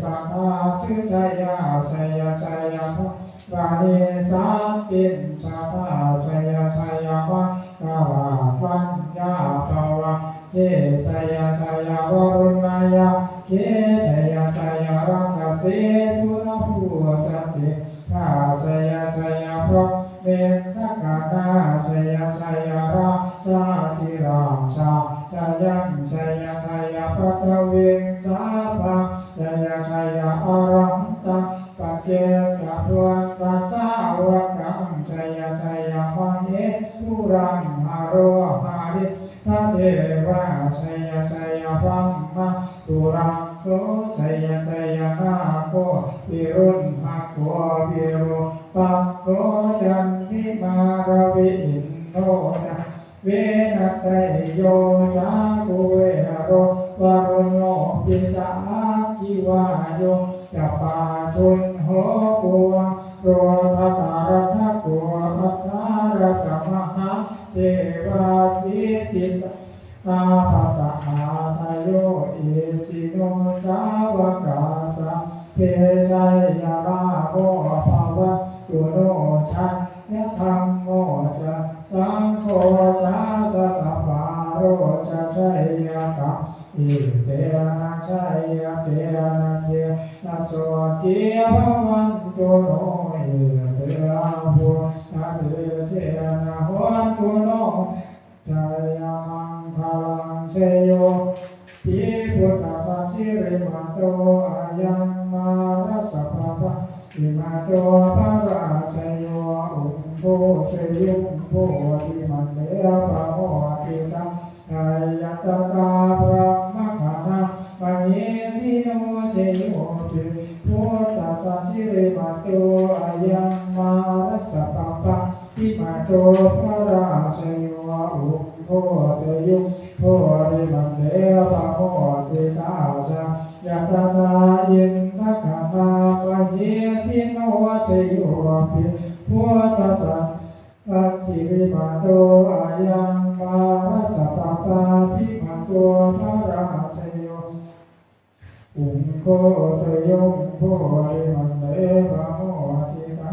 sadā jayajaya jaya jaya bhavanī, santin sadā jaya jaya maṅgalā, paññāpavanī jaya jaya varuṇayakkhe jaya jaya rakkhase surabhūjate jaya jaya brahmendagaṇā jaya jaya rājādhirājā jayaṃ jaya jaya paṭhaviṃ sabbaṃ jaya jaya arahantaṃ paccekabuddhasāvakaṃ jaya jaya mahesuraṃ haroharindevā jaya jaya brahmā surakkho jaya jaya nāgo viruḷhako virūpakkho candimā ravi indo ca venateyyo ca kuvero varuṇopi ca aggi vāyo ca pājuṇho kumbhako dhataraṭṭhako aṭṭhārasa mahādevā siddhitāpasa-ādayo isino sāvakā sabbe jaya rāmo bhavantu no. Jayadhammo ca saṅgho ca dasapālo ca jayakaṃ etena jayatena jena sotthī bhavantu no. Etena buddhatejena hotu no jayamaṅgalaṃ. Jayopi buddhassa sirīmato ayaṃ mārassa pāpimato parājayo ugghosayuṃ bodhimaṇḍe pamoditā jaya tadā brahmagaṇā mahesino. Jayopi buddhassa sirīmato ayaṃ mārassa pāpimato parājayo ugghosayuṃ bodhimaṇḍe pamoditā jaya tadā indagaṇā mahesino. Jayopi buddhassa sirīmato ayaṃ mārassa pāpimato parājayo ugghosayuṃ bodhimaṇḍe pamoditā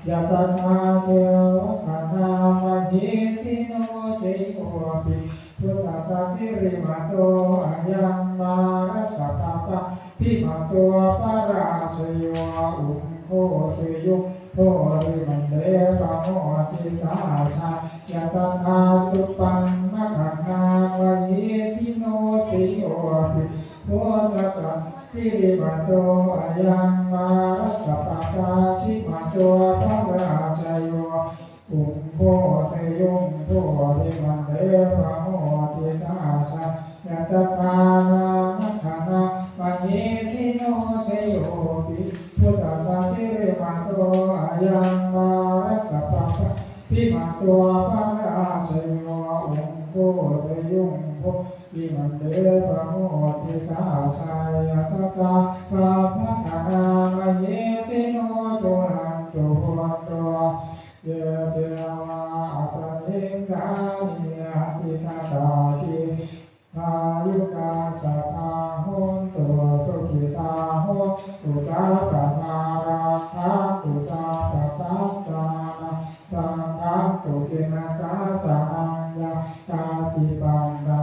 jaya tadā devagaṇā mahesino. Jayopi buddhassa sirīmato ayaṃ mārassa pāpimato parājayo ugghosayuṃ bodhimaṇḍe pamoditā jaya tadā supaṇṇagaṇā mahesino. Jayopi buddhassa sirīmato ayaṃ mārassa pāpimato parājayo ugghosayuṃ bodhimaṇḍe pamoditā jaya tadā nāgagaṇā mahesino. Jayopi buddhassa sirīmato ayaṃ mārassa pāpimato parājayo ugghosayuṃ bodhimaṇḍe pamoditā jaya tadā brahmagaṇā mahesino. Suṇantu bhonto ye devā asmiṃ ṭhāne adhigatā dīghāyukā sadā hontu sukhitā hontu sabbadā rakkhantu sabbasattānaṃ rakkhantu jinasāsanaṃ. Yā kāci patthanā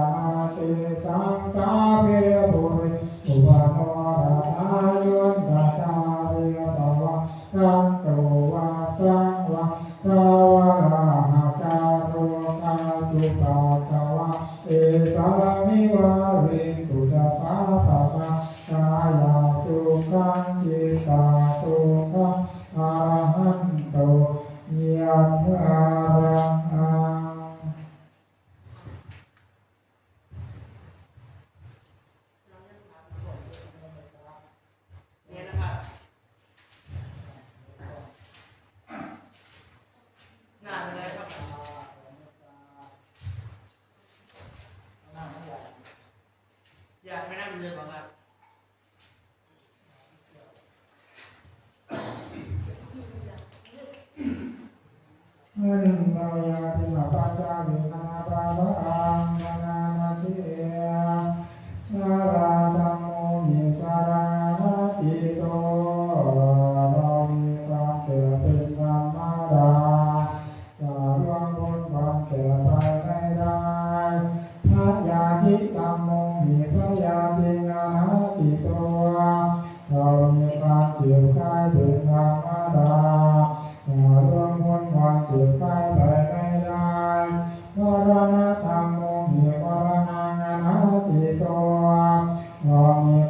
tesaṃ sabbe pūrentu manorathā. Yontaṃ kāretvā santo vassaṃ vassāvalāhakā rogā cupaddavā tesaṃ nivārentu ca sabbadā. Kāyāsukhaṃ cittāsukhaṃ arahantu yathārahaṃ. อยากไปนั่งเรือก่อนครับ Handa mayaṃ dinnapācālīnā pāpāhaṃ bhaṇāma se. Sārādhammumhi saraṇaṃ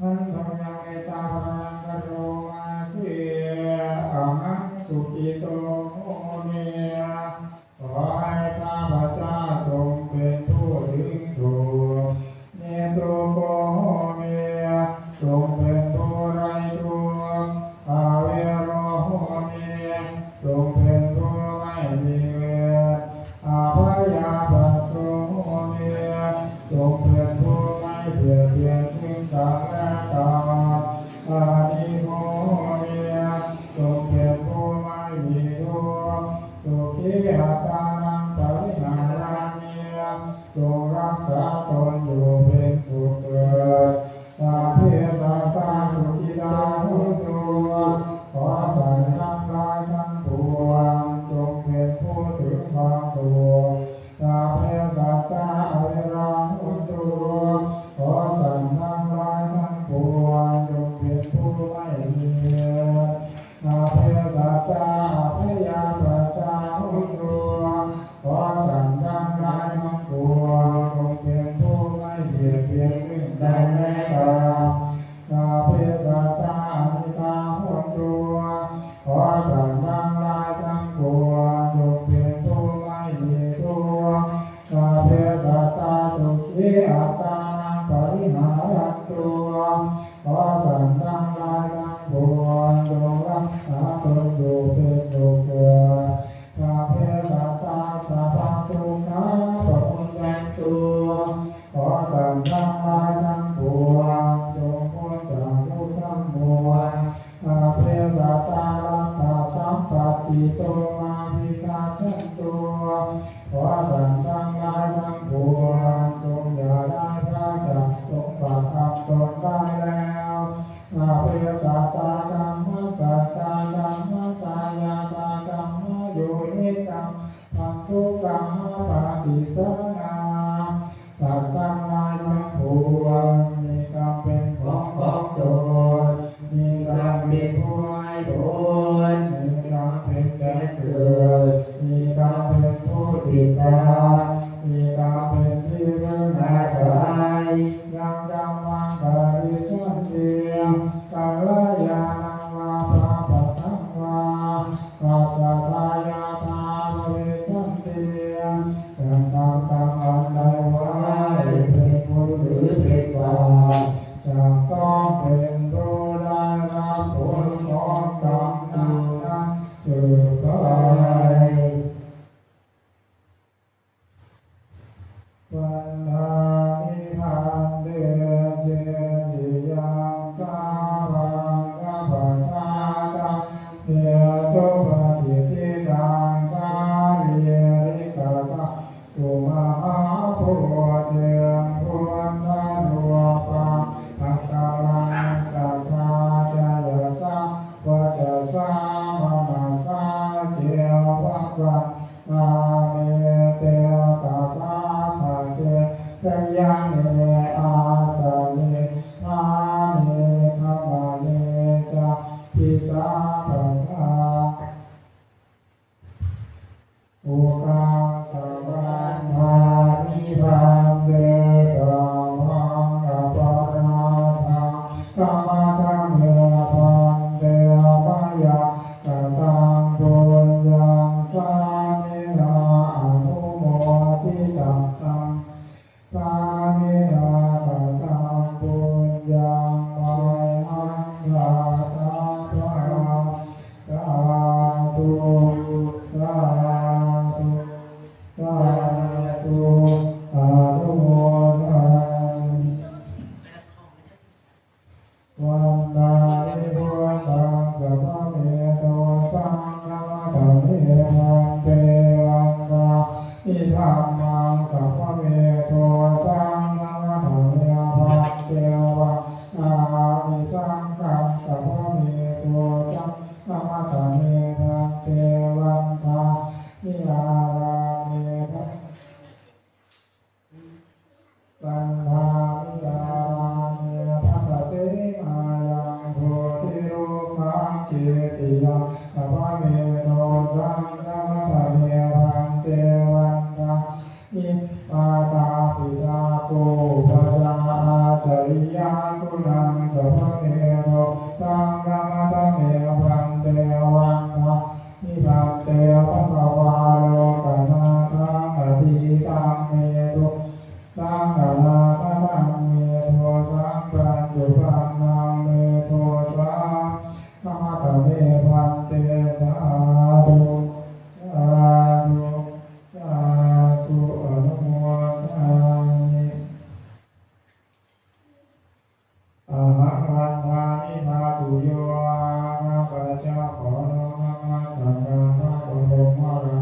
Handa mayaṃ mettā bhānaṃ karomāsi. Ahaṃ sukhito homi. ขอให้ข้าพเจ้าจงเป็นผู้ถึงสุข Niddukkho homi. จงเป็นผู้ไร้ทุกข์ Avero homi. จงเป็นผู้ไม่มีเวร Abyāpajjho homi. จงเป็นผู้ไม่เบียดเบียนซึ่งกันและกัน Anīgho homi. จงเป็นผู้ไม่มีทุกข์ Sukhī attānaṃ pariharāmi. โต มาภิกขาจันโต ขอสัตว์ทั้งหลายทั้งปวงจงอย่าได้พรากจากสมบัติอันตนได้แล้ว สัพเพ สัตตา ธัมมา สักขากรรมตายาทากรรมโยนิกรรม พันธุกรรมปฏิสานา สัตว์ทั้งหลายทั้งปวงมีกรรมเป็นของของตน มีกรรมเป็นผู้ให้ผล มีกรรมเป็นแดนเกิด มีกรรมเป็นผู้ติดตาม มีกรรมเป็นที่พึ่งอาศัย ยัง kammaṃ karissanti kalyāṇaṃ vā pāpakaṃ vā pacchadāyādā bhavissanti การทำกรรมอันใดไว้เป็นบุญหรือเป็นบาป จะต้องเป็นผู้ได้รับผลของกรรมนั้นๆสืบไป Vandāmi bhante cetiyaṃ sabbaṃ sabbattha dhammesu patiṭṭhitaṃ sārīrikadhātu mahābodhiṃ buddharūpaṃ sakalaṃ sadā kāyasā vacasā manasā ceva vandāmi te tathāgate sayane āsane ṭhāne gamane cāpi sabbadā. Okāsa vandāmi bhante sabbaṃ aparādhaṃ khamatha me bhante mayā kataṃ puññaṃ sāminā anumoditabbaṃ sāminā kataṃ puññaṃ mayhaṃ dātabbaṃ sādhu sādhu sādhu anumodāmi. Vandāmi buddhaṃ sabbameto saṅghamatha me bhante vandāmi dhammaṃ sabbameto saṅghamatha me bhante vandāmi saṅghaṃ sabbameto saṅghamatha me bhante vandāmi ārāme bhante vandāmi ārāme bhante seyyaṃ bodhirukkhaṃ cetiyaṃ sabbameto saṅghamatha me bhante vandāmi mātāpitāguruupajjhāyācariyaguṇaṃ sabbameto saṅghamatha me bhante vandāmi bhante bhagavā lokanāthaṃ atītaṃ me do saṃ anāgataṃ me dosaṃ paccuppannaṃ me dosaṃ khamatha me bhante sādhu sādhu sādhu anumodāmi. Ahaṃ vandāmi dhātuyo ข้าพเจ้าขอน้อมนมัสการพระบรมราชา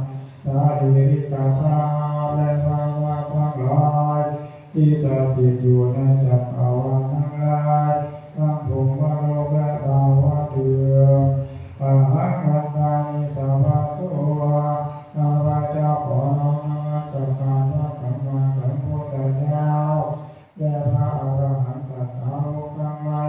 สารีริกธาตุและพระธาตุทั้งหลาย ที่สถิตอยู่ในจักรวาลทั้งหลาย ทั้งพรหมโลกและดาวดึงส์ Ahaṃ vandāmi sabbaso ข้าพเจ้าขอน้อมนมัสการพระสัมมาสัมพุทธเจ้า และพระอรหันตสาวกทั้งหลาย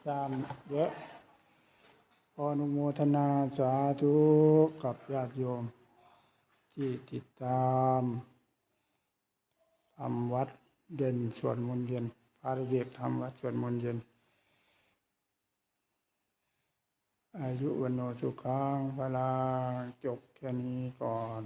ตามเยอะ ขออนุโมทนาสาธุกับญาติโยมที่ติดตามทำวัดเย็นสวดมนต์เย็น พระเดชทำวัดสวดมนต์เย็น อายุวัณโณสุขังพลัง จบแค่นี้ก่อน